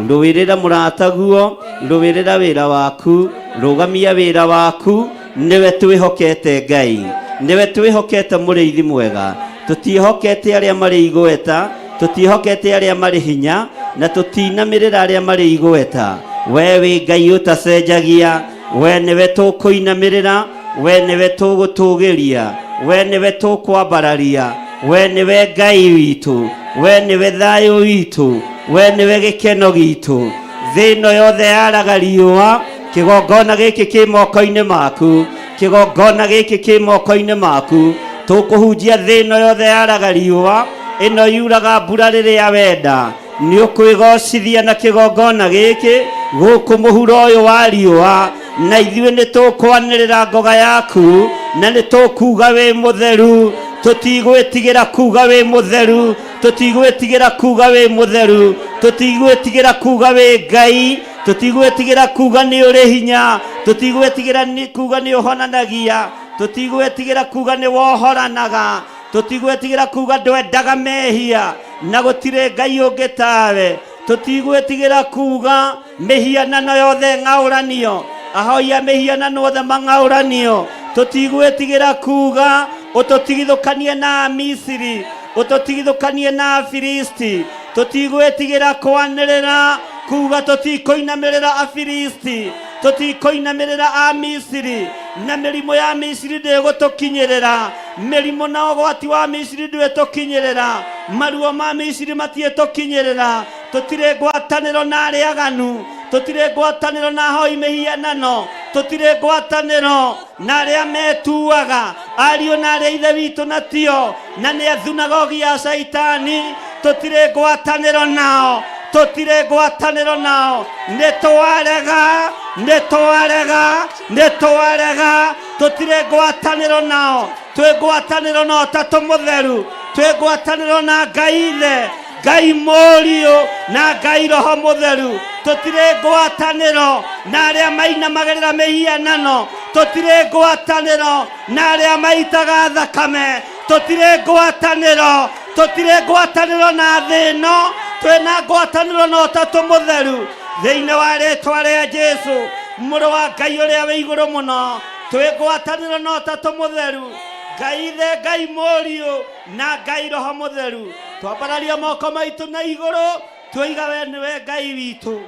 Rũĩrĩra mũrataguo, rũĩrĩra wĩra waku, rũgamia wĩra waku. Nĩwe twĩhokete Ngai, nĩwe twĩhokete mũrĩithi mwega. Tũtiĩhokete arĩa marĩ igweta, tũtiĩhokete arĩa marĩ hinya, na tũtinamĩrĩra arĩa marĩ igweta. We wĩ Ngai ũtacenjagia, we nĩwe tũkũinamĩrĩra, we nĩwe tũgũtũgĩria, we nĩwe tũkwambararia, we nĩwe Ngai witũ, we nĩwe thayũ witũ, we nĩwe gĩkeno gitũ. Thĩ ĩno yothe yaraga riũa, kĩgongona gĩkĩ kĩ moko-inĩ maku, kĩgongona gĩkĩ kĩ moko-inĩ maku. Tũkũhunjia thĩ ĩno yothe yaraga riũa, ĩno yuraga mbura rĩrĩa wenda. Nĩ ũkwĩgocithia na kĩgongona gĩkĩ gũkũ mũhuro ũyũ wa riũa, na ithuĩ nĩ tũkwanĩrĩra ngoga yaku, na nĩ tũkuga wĩ mũtheru. Tũtigwĩtigĩra kuga wĩ mũtheru, tũtigwĩtigĩra kuga wĩ mũtheru, tũtigwĩtigĩra kuga wĩ Ngai, tũtigwĩtigĩra kuga nĩ ũrĩ hinya, tũtigwĩtigĩra kuga nĩ ũhonanagia, tũtigwĩtigĩra kuga nĩ wohoranaga, tũtigwĩtigĩra kuga ndwendaga mehia na gũtirĩ Ngai ũngĩ tawe, tũtigwĩtigĩra kuga mĩhianano yothe ng'aũranio, ahoi a mĩhianano othe mang'aũranio, tũtigwĩtigĩra kuga ũtũtigithũkanie na Amisiri, ũtũtigithũkanie na Afilisti, tũtigwĩtigĩra kwanĩrĩra kuga tũtikũinamĩrĩra Afilisti, tũtikũinamĩrĩra Amisiri. Na mĩrimũ ya Misiri ndĩgũtũkinyĩrĩra. Mĩrimũ na ũgwati wa Misiri ndwĩtũkinyĩrĩra. Maruo ma Misiri matiĩtũkinyĩrĩra. Tũtirĩ ngwatanĩro na arĩa aganu. Tũtirĩ ngwatanĩro na ahoi mĩhianano. Tũtirĩ ngwatanĩro na arĩa metuaga ariũ na arĩa ithe witũ na tio, na nĩ a thunagogi ya Shaitani. Tũtirĩ ngwatanĩro nao, tũtirĩ ngwatanĩro nao. Nĩ twarega, nĩ twarega, nĩ twarega. Tũtirĩ ngwatanĩro nao. Twĩ ngwatanĩro na Ũtatũ Mũtheru, twĩ ngwatanĩro na Ngai Ithe, Ngai Mũriũ na Ngai Roho Mũtheru. Tũtirĩ ngwatanĩro na arĩa mainamagĩrĩra mĩhianano. Tũtirĩ ngwatanĩro na arĩa maitaga thakame. Tũtirĩ ngwatanĩro, tũtirĩ ngwatanĩro na thĩ ĩno. Twĩna ngwatanĩro na Ũtatũ Mũtheru. Thĩinĩ wa rĩtwa rĩa Jesu, Mũrũ wa Ngai ũrĩa wĩ igũrũ mũno, twĩ ngwatanĩro na Ũtatũ Mũtheru, Ngai Ithe, Ngai Mũriũ na Ngai Roho Mũtheru. Twambararia moko maitũ na igũrũ, twoiga we nĩwe Ngai witũ,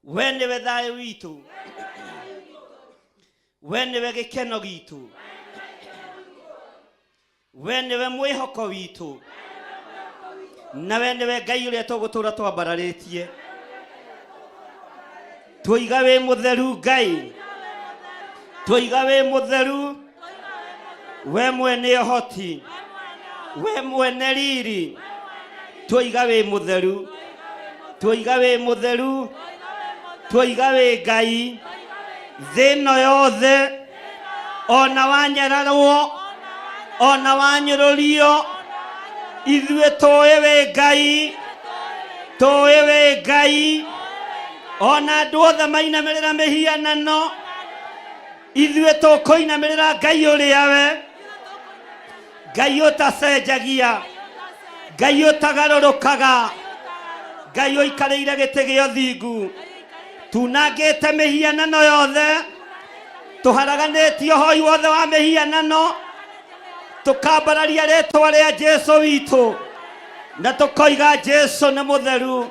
we nĩwe thayũ witũ, we nĩwe gĩkeno gitũ, we nĩwe mwĩhoko witũ, na we nĩwe Ngai ũrĩa tũgũtũra twambararĩtie. Twoiga wĩ mũtheru Ngai, twoiga wĩ mũtheru, we mwene ũhoti, we mwene riri. Twoiga wĩ mũtheru, twoiga wĩ mũtheru, twoiga wĩ Ngai. Thĩ ĩno yothe, ona wanyararwo, ona wanyũrũrio, ithuĩ tũĩ wĩ Ngai, tũĩ wĩ Ngai. Ona andũ othe mainamĩrĩra mĩhianano, ithuĩ tũkũinamĩrĩra Ngai ũrĩa we Ngai ũtacenjagia, Ngai ũtagarũrũkaga, Ngai ũikarĩire gĩtĩ gĩa ũthingu. Tunangĩte mĩhianano yothe, tũharaganĩtie ũhoi wothe wa mĩhianano, tũkambararia rĩtwa rĩa Jesu witũ, na tũkoiga Jesu nĩ mũtheru,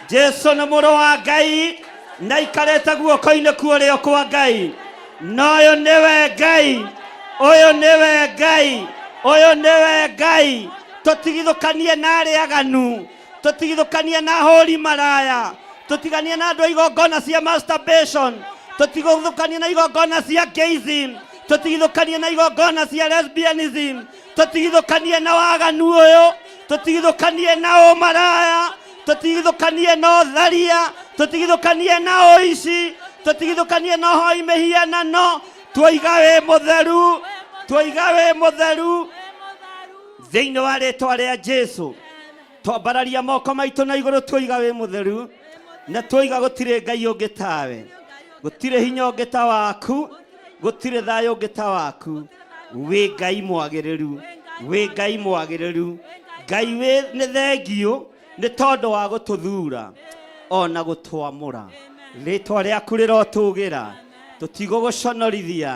Jesu nĩ mũrũ wa Ngai, na aikarĩte guoko-inĩ kwa ũrĩo kwa Ngai. Na ũyũ nĩwe Ngai, ũyũ nĩwe Ngai, ũyũ nĩwe Ngai. Tũtigithũkanie na arĩa aganu, tũtigithũkanie na ahũri maraya, tũtiganie na andũ a igongona cia masturbation, tũtigithũkanie na igongona cia gayism, tũtigithũkanie na igongona cia lesbianism, tũtigithũkanie na waganu ũyũ, tũtigithũkanie na ũmaraya, tũtigithũkanie na ũtharia, tũtigithũkanie na ũici, tũtigithũkanie na ũhoi mĩhianano. Twoiga wĩ mũtheru, twoiga wĩ mũtheru. Thĩinĩ wa rĩtwa rĩa Jesu, twambararia moko maitũ na igũrũ, twoiga wĩ mũtheru, na twoiga gũtirĩ Ngai ũngĩ tawe, gũtirĩ hinya ũngĩ ta waku, gũtirĩ thayũ ũngĩ ta waku. Wĩ Ngai mwagĩrĩru, wĩ Ngai mwagĩrĩru. Ngai wĩ nĩ thengiũ nĩ tondũ wa gũtũthura ona gũtwamũra. Rĩtwa rĩaku rĩrotũgĩra. Tũtigũgũconorithia,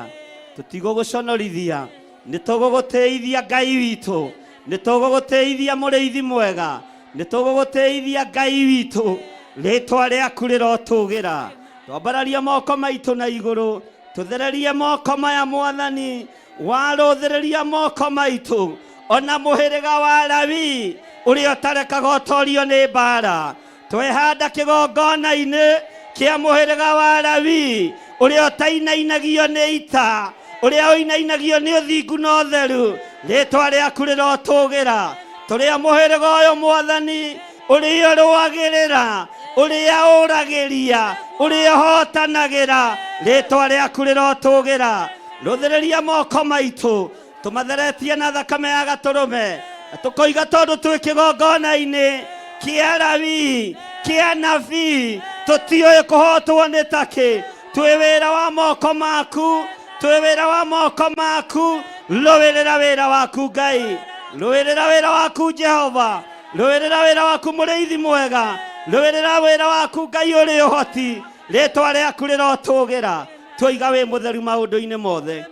tũtigũgũconorithia. Nĩ tũgũgũtĩithia Ngai witũ, nĩ tũgũgũtĩithia mũrĩithi mwega, nĩ tũgũgũtĩithia Ngai witũ. Rĩtwa rĩaku rĩrotũgĩra. Twambararia moko maitũ na igũrũ, tũthererie moko maya Mwathani. Warũthĩrĩria moko maitũ, ona mũhĩrĩga wa Lawi ũrĩa ũtarekaga ũtorio nĩ mbara. Twehanda kĩgongona-inĩ kĩa mũhĩrĩga wa Lawi ũrĩa ũtainainagio nĩ ita, ũrĩa ũinainagio nĩ ũthingu na ũtheru. Rĩtwa rĩaku rĩrotũgĩra. Tũrĩa mũhĩrĩga ũyũ Mwathani, ũrĩa ũrũagĩrĩra, ũrĩa ũragĩria, ũrĩa ũhotanagĩra. Rĩtwa rĩaku rĩrotũgĩra. Rũthĩrĩria moko maitũ, tũmatheretie na thakame ya gatũrũme, na tũkoiga tondũ twĩ kĩgongona-inĩ kĩa Lawi, kĩa nabii, tũtiũĩ kũhotwo nĩ takĩ. Twĩ wĩra wa moko maku, twĩ wĩra wa moko maku. Rũĩrĩra wĩra waku Ngai, rũĩrĩra wĩra waku Jehova, rũĩrĩra wĩra waku mũrĩithi mwega, rũĩrĩra wĩra waku Ngai ũrĩ ũhoti. Rĩtwa rĩaku rĩrotũgĩra. Twoiga wĩ mũtheru maũndũ-inĩ mothe,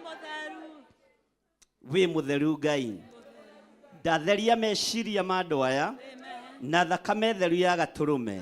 wĩ mũtheru Ngai. Ndatheria meciria ma andũ aya na thakame theru ya gatũrũme.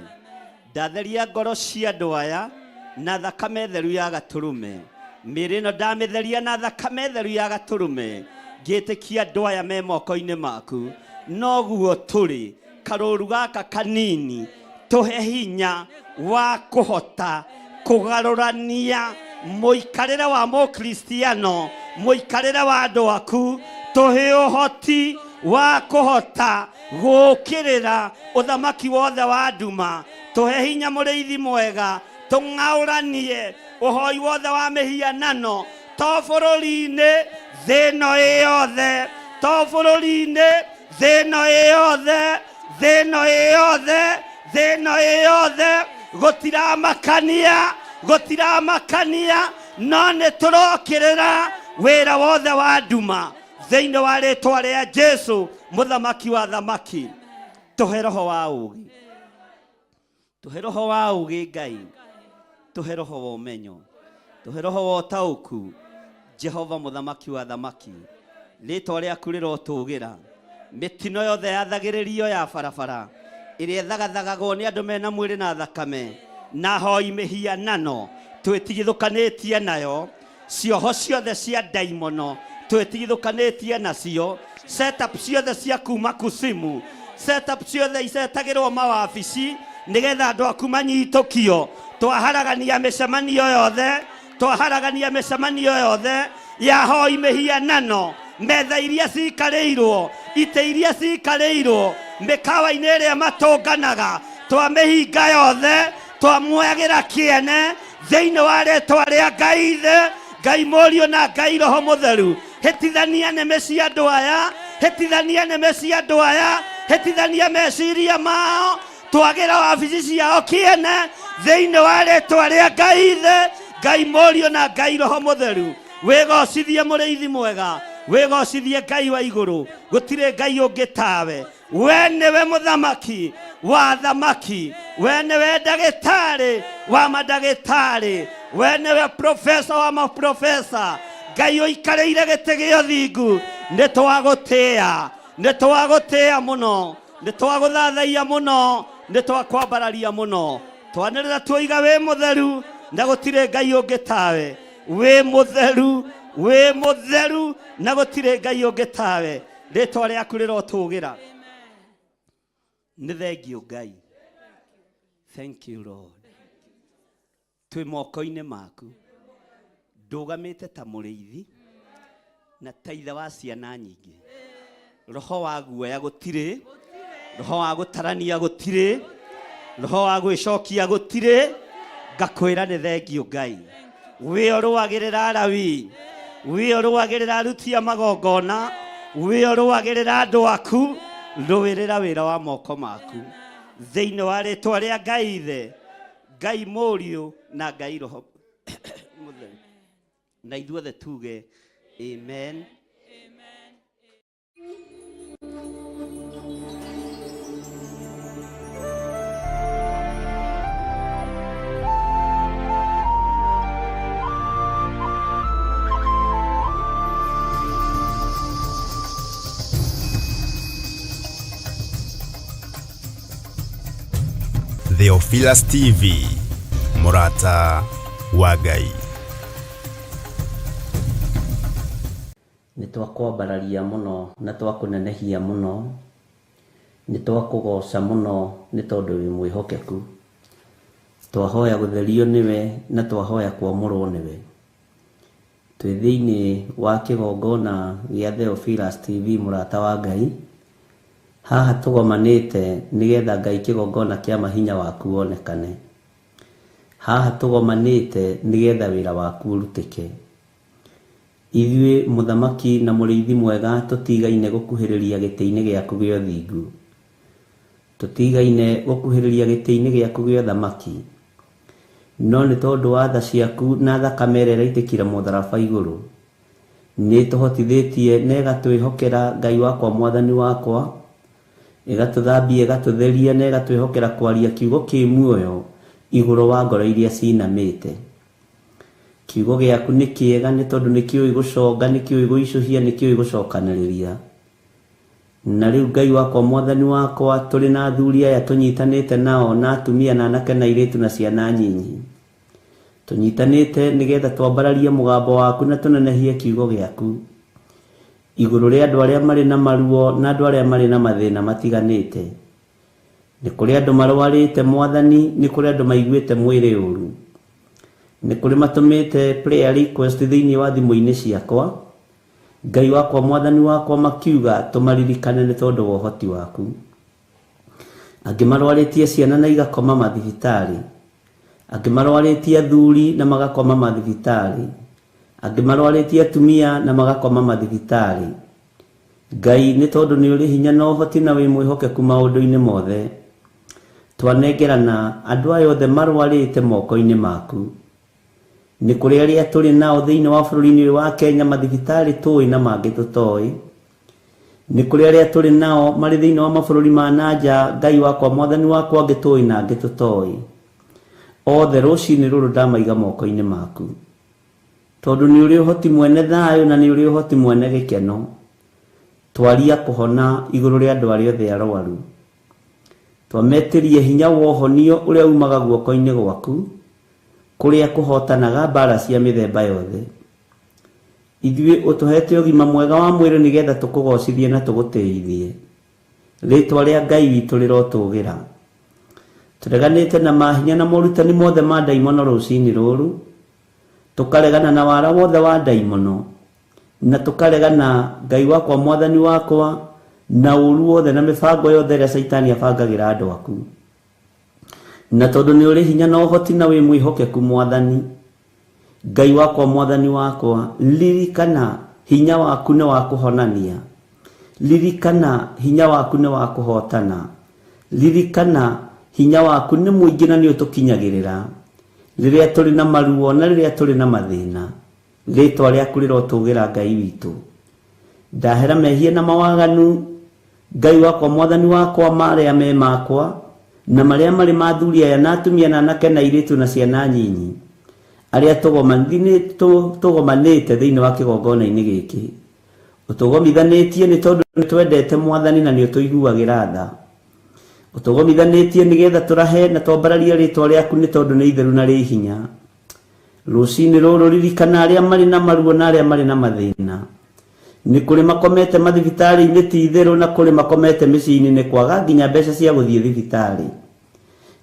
Ndatheria ngoro cia andũ aya na thakame theru ya gatũrũme. Mĩĩrĩ ĩno ndamĩtheria na thakame theru ya gatũrũme, ngĩtĩkia andũ aya me moko-inĩ maku. Noguo tũrĩ karũru gaka kanini, tũhe hinya wa kũhota kũgarũrania mũikarĩre wa mũkristiano, mũikarĩre wa andũ aku. Tũhe ũhoti wa kũhota gũũkĩrĩra ũthamaki wothe wa nduma. Tũhe hinya mũrĩithi mwega, tũng'aũranie ũhoi wothe wa mĩhianano, to bũrũri-inĩ, thĩ ĩno ĩ yothe, to bũrũri-inĩ, thĩ ĩno ĩ yothe, thĩ ĩno ĩ yothe, thĩ ĩno ĩ yothe. Gũtiramakania, gũtiramakania, no nĩ tũrokĩrĩra wĩra wothe wa nduma thĩinĩ wa rĩtwa rĩa Jesu mũthamaki wa thamaki. Tũhe roho wa ũũgĩ, tũhe roho wa ũũgĩ Ngai, tũhe roho wa ũmenyo, tũhe roho wa ũtaũku. Jehova mũthamaki wa thamaki, rĩtwa rĩaku rĩrotũgĩra. Mĩtino yothe yathagĩrĩrio ya barabara ĩrĩa ĩthagathagagwo nĩ andũ mena mwĩrĩ na thakame na hoi mĩhianano, twĩtigithũkanĩtie nayo. Cioho ciothe cia ndaimono twĩtigithũkanĩtie nacio. Setup ciothe cia kuma kusimu, setup ciothe icetagĩrwo mawabici nĩgetha andũ aku manyitũkio, twaharagania mĩcemanio yothe, twaharagania mĩcemanio yothe ya hoi mĩhianano. Metha iria cikarĩirwo, itĩ iria cikarĩirwo mĩkawa-inĩ ĩrĩa matũnganaga, twamĩhinga yothe, twamuoyagĩra kĩene thĩinĩ wa rĩtwa rĩa Ngai Ithe, Ngai Mũriũ na Ngai Roho Mũtheru. Hĩtithania nĩmĩ cia andũ aya, hĩtithania nĩmĩ cia andũ aya, hĩtithania meciria mao, twagĩra wabici ciao kĩene thĩinĩ wa rĩtwa rĩa Ngai Ithe, Ngai Mũriũ na Ngai Roho Mũtheru. Wĩgocithie mũrĩithi mwega, wĩgocithie Ngai wa igũrũ, gũtirĩ Ngai ũngĩ tawe. We nĩwe mũthamaki wa thamaki, we nĩwe ndagĩtarĩ wa mandagĩtarĩ, we nĩwe profesa wa maprofesa. Ngai ũikarĩire gĩtĩ gĩa ũthingu, nĩ twagũtĩĩa, nĩ twagũtĩĩa mũno, nĩ twagũthathaiya mũno, nĩ twakwambararia mũno. Twanĩrĩra tuoiga wĩ mũtheru na gũtirĩ Ngai ũngĩ tawe. Wĩ mũtheru, wĩ mũtheru na gũtirĩ Ngai ũngĩ tawe. Rĩtwa rĩaku rĩrotũgĩra. Nĩ thengiũ Ngai. Thank you Lord. Twĩ moko-inĩ maku, ndũgamĩte ta mũrĩithi na ta ithe wa ciana nyingĩ. Roho wa guoya gũtirĩ, roho wa gũtarania gũtirĩ, roho wa gwĩcokia gũtirĩ. Ngakwĩra nĩ thengiũ Ngai. Wĩ ũrũagĩrĩra Alawi, wĩ ũrũagĩrĩra aruti a magongona, wĩ ũrũagĩrĩra andũ aku. Rũĩrĩra wĩra wa moko maku thĩinĩ wa rĩtwa rĩa Ngai Ithe, Ngai Mũriũ na Ngai Roho Mũtheru. Na ithuothe tuge amen. Theophilus TV, mũrata wa Ngai. Nĩ twakwambararia mũno na twakũnenehia mũno, nĩ twakũgoca mũno nĩ tondũ wĩ mwĩhokeku. Twahoya gũtherio nĩwe na twahoya kwamũrwo nĩwe. Twĩ thĩinĩ wa kĩgongona gĩa Theophilus TV mũrata wa Ngai. Haha tũgomanĩte nĩgetha Ngai kĩgongona kĩa mahinya waku wonekane. Haha tũgomanĩte nĩgetha wĩra waku ũrutĩke. Ithuĩ mũthamaki na mũrĩithi mwega tũtigaine gũkuhĩrĩria gĩtĩ-inĩ gĩaku gĩa ũthingu. Tũtigaine gũkuhĩrĩria gĩtĩ-inĩ gĩaku gĩa ũthamaki. No nĩ tondũ wa tha ciaku na thakame ĩrĩa ĩraitĩkire mũtharaba igũrũ, nĩ ĩtũhotithĩtie na ĩgatwĩhokera Ngai wakwa mwathani wakwa, ĩgatũthambia ĩgatũtheria na ĩgatwĩhokera kwaria kiugo kĩ muoyo igũrũ wa ngoro iria cinamĩte. Kiugo gĩaku nĩ kĩega nĩ tondũ nĩ kĩũĩ gũconga, nĩ kĩũĩ gũicũhia, nĩ kĩũĩ gũcokanĩrĩria. Na rĩu Ngai wakwa mwathani wakwa, tũrĩ na athuri aya tũnyitanĩte nao, na atumia na anake na airĩtu na ciana nyinyi. Tũnyitanĩte nĩgetha twambararie mũgambo waku na tũnenehie kiugo gĩaku igũrũ rĩa andũ arĩa marĩ na maruo na andũ arĩa marĩ na mathĩna matiganĩte. Nĩ kũrĩ andũ marwarĩte Mwathani, nĩ kũrĩ andũ maiguĩte mwĩrĩ ũru, nĩ kũrĩ matũmĩte prayer request thĩinĩ wa thimũ-inĩ ciakwa. Ngai wakwa, Mwathani wakwa, makiuga tũmaririkane nĩ tondũ wa ũhoti waku. Angĩ marwarĩtie ciana na igakoma mathibitarĩ, angĩ marwarĩtie athuri na magakoma mathibitarĩ, angĩ marwarĩtie atumia na magakoma mathibitarĩ. Ngai, nĩ tondũ nĩ ũrĩ hinya na ũhoti na wĩ mwĩhokeku maũndũ-inĩ mothe, twanengerana andũ aya othe marwarĩte moko-inĩ maku. Nĩ kũrĩ arĩa tũrĩ nao thĩinĩ wa bũrũri-inĩ ũyũ wa Kenya mathibitarĩ tũĩ na mangĩ tũtoĩ. Nĩ kũrĩ arĩa tũrĩ nao marĩ thĩinĩ wa mabũrũri ma na nja, Ngai wakwa, Mwathani wakwa, angĩ tũĩ na angĩ tũtoĩ. Othe rũcinĩ rũrũ ndamaiga moko-inĩ maku, tondũ nĩ ũrĩ ũhoti mwene thayũ na nĩ ũrĩ ũhoti mwene gĩkeno. Twaria kũhona igũrũ rĩa andũ arĩa othe arwaru, twametĩrie hinya wa ũhonio ũrĩa umaga guoko-inĩ gwaku, kũrĩa kũhotanaga mbara cia mĩthemba yothe. Ithuĩ ũtũhete ũgima mwega wa mwĩrĩ nĩgetha tũkũgocithie na tũgũtĩithie. Rĩtwa rĩa Ngai witũ rĩrotũgĩra. Tũreganĩte na mahinya na morutani mothe ma ndaimono rũcinĩ rũrũ, tũkaregana na wara wothe wa ndaimono, na tũkaregana, Ngai wakwa, Mwathani wakwa, na ũru wothe na mĩbango yothe ĩrĩa Caitani abangagĩra andũ aku. Na tondũ nĩ ũrĩ hinya na ũhoti na wĩ mwĩhokeku, Mwathani Ngai wakwa, Mwathani wakwa, ririkana hinya waku nĩ wa kũhonania, ririkana hinya waku nĩ wa kũhotana, ririkana hinya waku nĩ mũingĩ na nĩ ũtũkinyagĩrĩra rĩrĩa tũrĩ na maruo na rĩrĩa tũrĩ na mathĩna. Rĩtwa rĩaku rĩrotũgĩra, Ngai witũ. Ndahera mehia na mawaganu, Ngai wakwa, Mwathani wakwa, marĩa me makwa na marĩa marĩ ma athuri aya na atumia na anake na airĩtu na ciana nyinyi arĩa tũgomanĩte thĩinĩ wa kĩgongona-inĩ gĩkĩ. Ũtũgomithanĩtie nĩ tondũ nĩ twendete, Mwathani, na nĩ ũtũiguagĩra tha. Ũtũgomithanĩtie nĩgetha tũrahe na twambararie rĩtwa rĩaku nĩ tondũ nĩ itheru na rĩ hinya. Rũcinĩ rũrũ ririkana arĩa marĩ na maruo na arĩa marĩ na mathĩna. Nĩ kũrĩ makomete mathibitarĩ-inĩ, ti itherũ, na kũrĩ makomete mĩciĩ-inĩ nĩ kwaga nginya mbeca cia gũthiĩ thibitarĩ.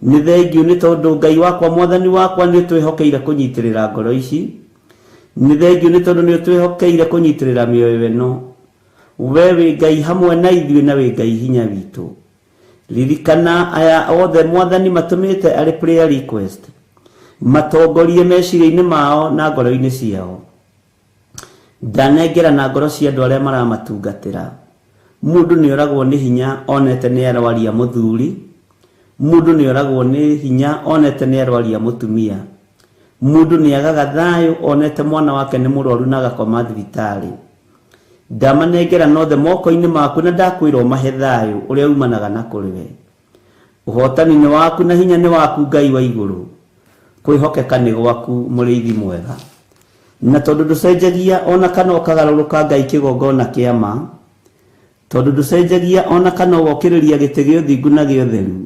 Nĩ thengiũ nĩ tondũ, Ngai wakwa, Mwathani wakwa, nĩ ũtwĩhokeire kũnyitĩrĩra ngoro ici. Nĩ thengiũ nĩ tondũ nĩ ũtwĩhokeire kũnyitĩrĩra mĩoyo ĩno. We wĩ Ngai hamwe na ithuĩ na wĩ Ngai hinya witũ. Ririkana aya othe, Mwathani, matũmĩte arĩ prayer request, matongorie meciria-inĩ mao na ngoro-inĩ ciao. Ndanengera na ngoro cia andũ arĩa maramatungatĩra. Mũndũ nĩ oragwo nĩ hinya onete nĩ arwaria mũthuri, mũndũ nĩ oragwo nĩ hinya onete nĩ arwaria mũtumia, mũndũ nĩ agaga thayũ onete mwana wake nĩ mũrwaru na agakoma thibitarĩ. Ndamanengera nothe moko-inĩ maku na ndakwĩra ũmahe thayũ ũrĩa umanaga na kũrĩ we. Ũhotani nĩ waku na hinya nĩ waku, Ngai wa igũrũ. Kwĩhokeka nĩ gwaku, mũrĩithi mwega. Na tondũ ndũcenjagia ona kana ũkagarũrũka, Ngai kĩgongona kĩa ma, tondũ ndũcenjagia ona kana ũgokĩrĩria gĩtĩ gĩa ũthingu na gĩa ũtheru,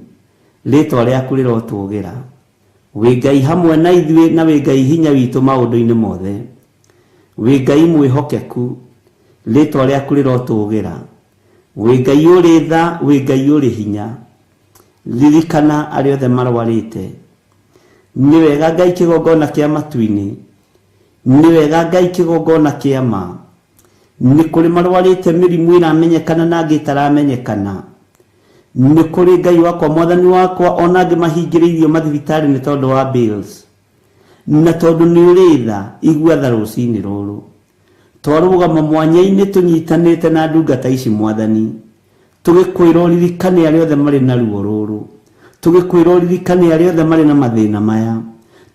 rĩtwa rĩaku rĩrotũgĩra. Wĩ Ngai hamwe na ithuĩ na wĩ Ngai hinya witũ maũndũ-inĩ mothe. Wĩ Ngai mwĩhokeku, rĩtwa rĩaku rĩrotũgĩra. Wĩ Ngai ũrĩ tha, wĩ Ngai ũrĩ hinya. Ririkana arĩa othe marwarĩte. Nĩ wega, Ngai kĩgongona kĩa matu-inĩ. Nĩ wega, Ngai kĩgongona kĩa ma. Nĩ kũrĩ marwarĩte mĩrimũ ĩramenyekana na angĩ ĩtaramenyekana. Nĩ kũrĩ, Ngai wakwa, Mwathani wakwa, ona angĩ mahingĩrĩirio mathibitarĩ nĩ tondũ wa bills. Na tondũ nĩ ũrĩ tha, igua tha rũcinĩ rũrũ. Twarũgama mwanya-inĩ tũnyitanĩte na ndungata ici, Mwathani, tũgĩkwĩra ũririkane arĩa othe marĩ na ruo rũrũ, tũgĩkwĩra ũririkane arĩa othe marĩ na mathĩna maya,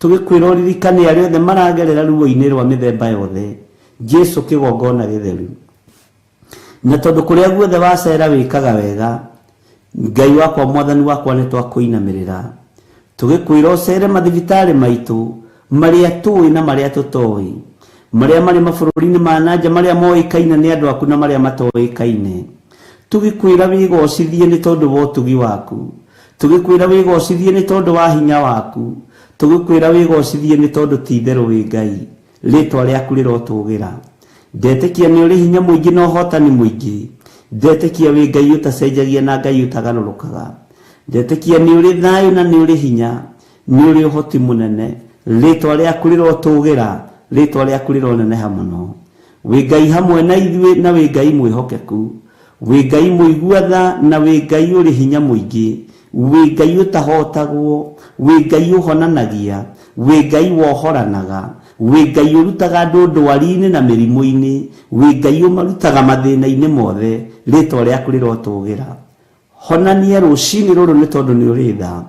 tũgĩkwĩra ũririkane arĩa othe maragerera ruo-inĩ rwa mĩthemba yothe, Jesu kĩgongona gĩtheru. Na tondũ kũrĩa guothe wacera wĩkaga wega, Ngai wakwa, Mwathani wakwa, nĩ twakũinamĩrĩra tũgĩkwĩra ũcere mathibitarĩ maitũ marĩa tũĩ na marĩa tũtoĩ, marĩa marĩ mabũrũri-inĩ ma na nja, marĩa moĩkaine nĩ andũ aku na marĩa matoĩkaine, tũgĩkwĩra wĩgocithie nĩ tondũ wa ũtugi waku, tũgĩkwĩra wĩgocithie nĩ tondũ wa hinya waku. Tũgũkwĩra wĩgocithie nĩ tondũ ti itherũ wĩ Ngai. Rĩtwa rĩaku rĩrotũgĩra. Ndetĩkia nĩ ũrĩ hinya mũingĩ na ũhotani mũingĩ. Ndetĩkia wĩ Ngai ũtacenjagia na Ngai ũtagarũrũkaga. Ndetĩkia nĩ ũrĩ thayũ na nĩ ũrĩ hinya. Nĩ ũrĩ ũhoti mũnene. Rĩtwa rĩaku rĩrotũgĩra. Rĩtwa rĩaku rĩroneneha mũno. Wĩ Ngai hamwe na ithuĩ na wĩ Ngai mwĩhokeku. Wĩ Ngai mũigua tha na wĩ Ngai ũrĩ hinya mũingĩ. Wĩ Ngai ũtahotagwo. Wĩ Ngai ũhonanagia. Wĩ Ngai wohoranaga. Wĩ Ngai ũrutaga andũ ndwari-inĩ na mĩrimũ-inĩ. Wĩ Ngai ũmarutaga mathĩna-inĩ mothe. Rĩtwa rĩaku rĩrotũgĩra. Honania rũcinĩ rũrũ nĩ tondũ nĩ ũrĩ tha.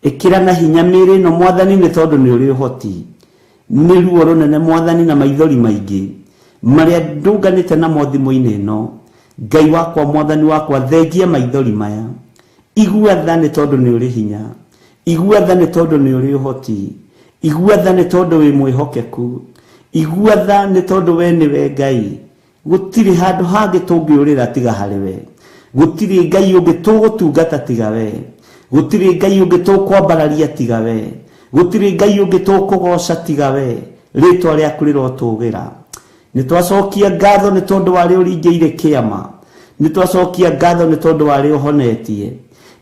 Ĩkĩra na hinya mĩĩrĩ ĩno Mwathani nĩ tondũ nĩ ũrĩ ũhoti. Nĩ ruo rũnene Mwathani na maithori maingĩ marĩa ndũnganĩte namo thimũ-inĩ ĩno. Ngai wakwa Mwathani wakwa thengia maithori maya. Igua tha nĩ tondũ nĩ ũrĩ hinya. Igua tha nĩ tondũ nĩ ũrĩ ũhoti. Igua tha nĩ tondũ wĩ mwĩhokeku. Igua tha nĩ tondũ we nĩwe Ngai. Gũtirĩ handũ hangĩ tũngĩũrĩra tiga harĩ we. Gũtirĩ Ngai ũngĩ tũgũtungata tiga we. Gũtirĩ Ngai ũngĩ tũkwambararia tiga we. Gũtirĩ Ngai ũngĩ tũkũgoca tiga we. Rĩtwa rĩaku rĩrotũgĩra. Nĩ twacokia ngatho nĩ tondũ wa arĩa ũringĩire kĩama. Nĩ twacokia ngatho nĩ tondũ wa arĩa ũhonetie.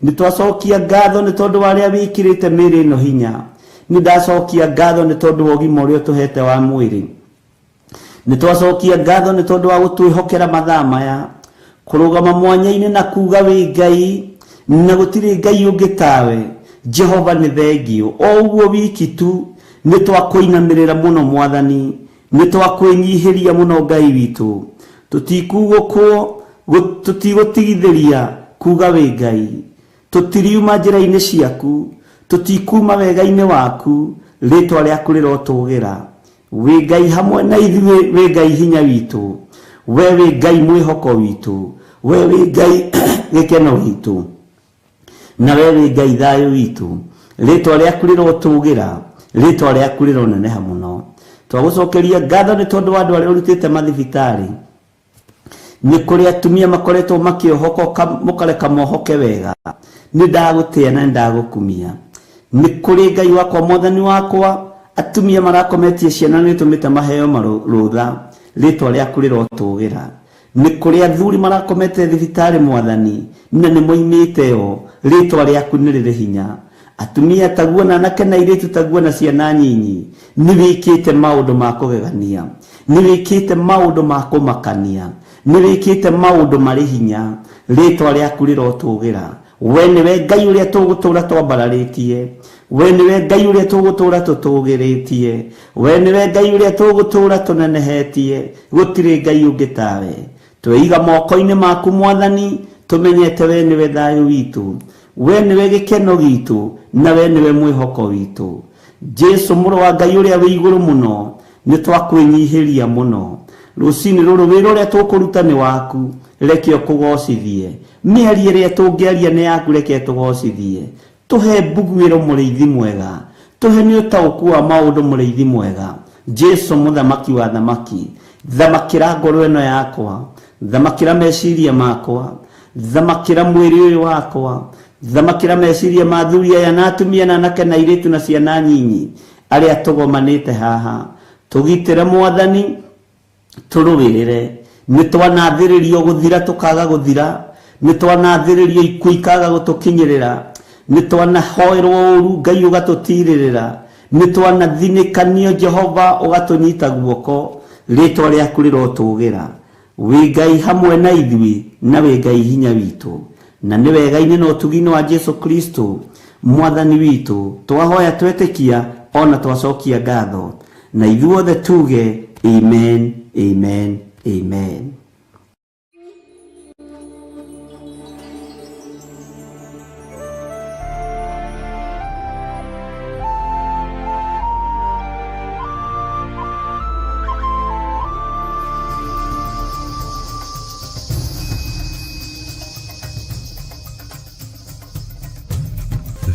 Nĩ twacokia ngatho nĩ tondũ wa arĩa wĩkĩrĩte mĩĩrĩ ĩno hinya. Nĩ ndacokia ngatho nĩ tondũ wa ũgima ũrĩa ũtũhete wa mwĩrĩ. Nĩ twacokia ngatho nĩ tondũ wa gũtwĩhokera mathaa maya, kũrũgama mwanya-inĩ na kuga wĩ Ngai na gũtirĩ Ngai ũngĩ tawe. Jehova nĩ thengiũ. O ũguo wiki tu nĩ twakũinamĩrĩra mũno Mwathani, nĩ twakwĩnyihĩria mũno Ngai witũ. Tũtikugũkwo, tũtigũtigithĩria kuga wĩ Ngai. Tũtiriuma njĩra-inĩ ciaku, tũtikuma wega-inĩ waku, rĩtwa rĩaku rĩrotũgĩra. Wĩ Ngai hamwe na ithuĩ, wĩ Ngai hinya witũ. We wĩ Ngai mwĩhoko witũ. We wĩ Ngai gĩkeno gitũ. Na we wĩ Ngai thayũ witũ. Rĩtwa rĩaku rĩrotũgĩra, rĩtwa rĩaku rĩroneneha mũno. Twagũcokeria ngatho nĩ tondũ wa andũ arĩa ũrutĩte mathibitarĩ. Nĩ kũrĩ atumia makoretwo makĩohoka mũkareka mohoke wega. Nĩ ndagũtĩa na nĩ ndagũkumia. Nĩ kũrĩ Ngai wakwa Mwathani wakwa, atumia marakometie ciana nĩ ũtũmĩte maheo rũtha, rĩtwa rĩaku rĩrotũgĩra. Nĩ kũrĩ athuri marakomete thibitarĩ Mwathani, na nĩ moimĩte yo, rĩtwa rĩaku nĩ rĩrĩ hinya. Atumia taguo na anake na airĩtu taguo na ciana nyinyi, nĩ wĩkĩte maũndũ ma kũgegania. Nĩ wĩkĩte maũndũ ma kũmakania. Nĩ wĩkĩte maũndũ marĩ hinya. Rĩtwa rĩaku rĩrotũgĩra. We nĩwe Ngai ũrĩa tũgũtũũra twambararĩtie. We nĩwe Ngai ũrĩa tũgũtũũra tũtũgĩrĩtie. We nĩwe Ngai ũrĩa tũgũtũũra tũnenehetie. Gũtirĩ Ngai ũngĩ tawe. Tweiga moko-inĩ maku Mwathani, tũmenyete we nĩwe thayũ witũ. We nĩwe gĩkeno gitũ, na we nĩwe mwĩhoko witũ. Jesu mũrũ wa Ngai ũrĩa wĩ igũrũ mũno, nĩ twakwĩnyihĩria mũno. Rũcinĩ rũrũ wĩra ũrĩa tũkũruta nĩ waku, reke ũkũgocithie. Mĩario ĩrĩa tũngĩaria nĩ yaku, reke ĩtũgocithie. Tũhe mbuguĩro mũrĩithi mwega. Tũhe nĩ ũtaũku wa maũndũ mũrĩithi mwega. Jesu mũthamaki wa thamaki, thamakĩra ngoro ĩno yakwa, thamakĩra meciria makwa, thamakĩra mwĩrĩ ũyũ wakwa, thamakĩra meciria ma athuri aya na atumia na anake na airĩtu na ciana nyinyi arĩa tũgomanĩte haha. Tũgitĩre Mwathani, tũrũĩrĩre. Nĩ twanathĩrĩrio gũthira tũkaga gũthira, nĩ twanathĩrĩrio ikuũ ikaga gũtũkinyĩrĩra, nĩ twanahoerwo ũru Ngai ũgatũtirĩrĩra, nĩ twanathinĩkanio Jehova ũgatũnyita guoko, rĩtwa rĩaku rĩrotũgĩra. Wĩ Ngai hamwe na ithuĩ na wĩ Ngai hinya witũ. Na nĩ wega-inĩ na ũtugi-inĩ wa Jesu Kristo Mwathani witũ twahoya twetĩkia ona twacokia ngatho. Na ithuothe tuge amen, amen, amen.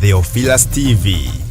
Theophilus TV.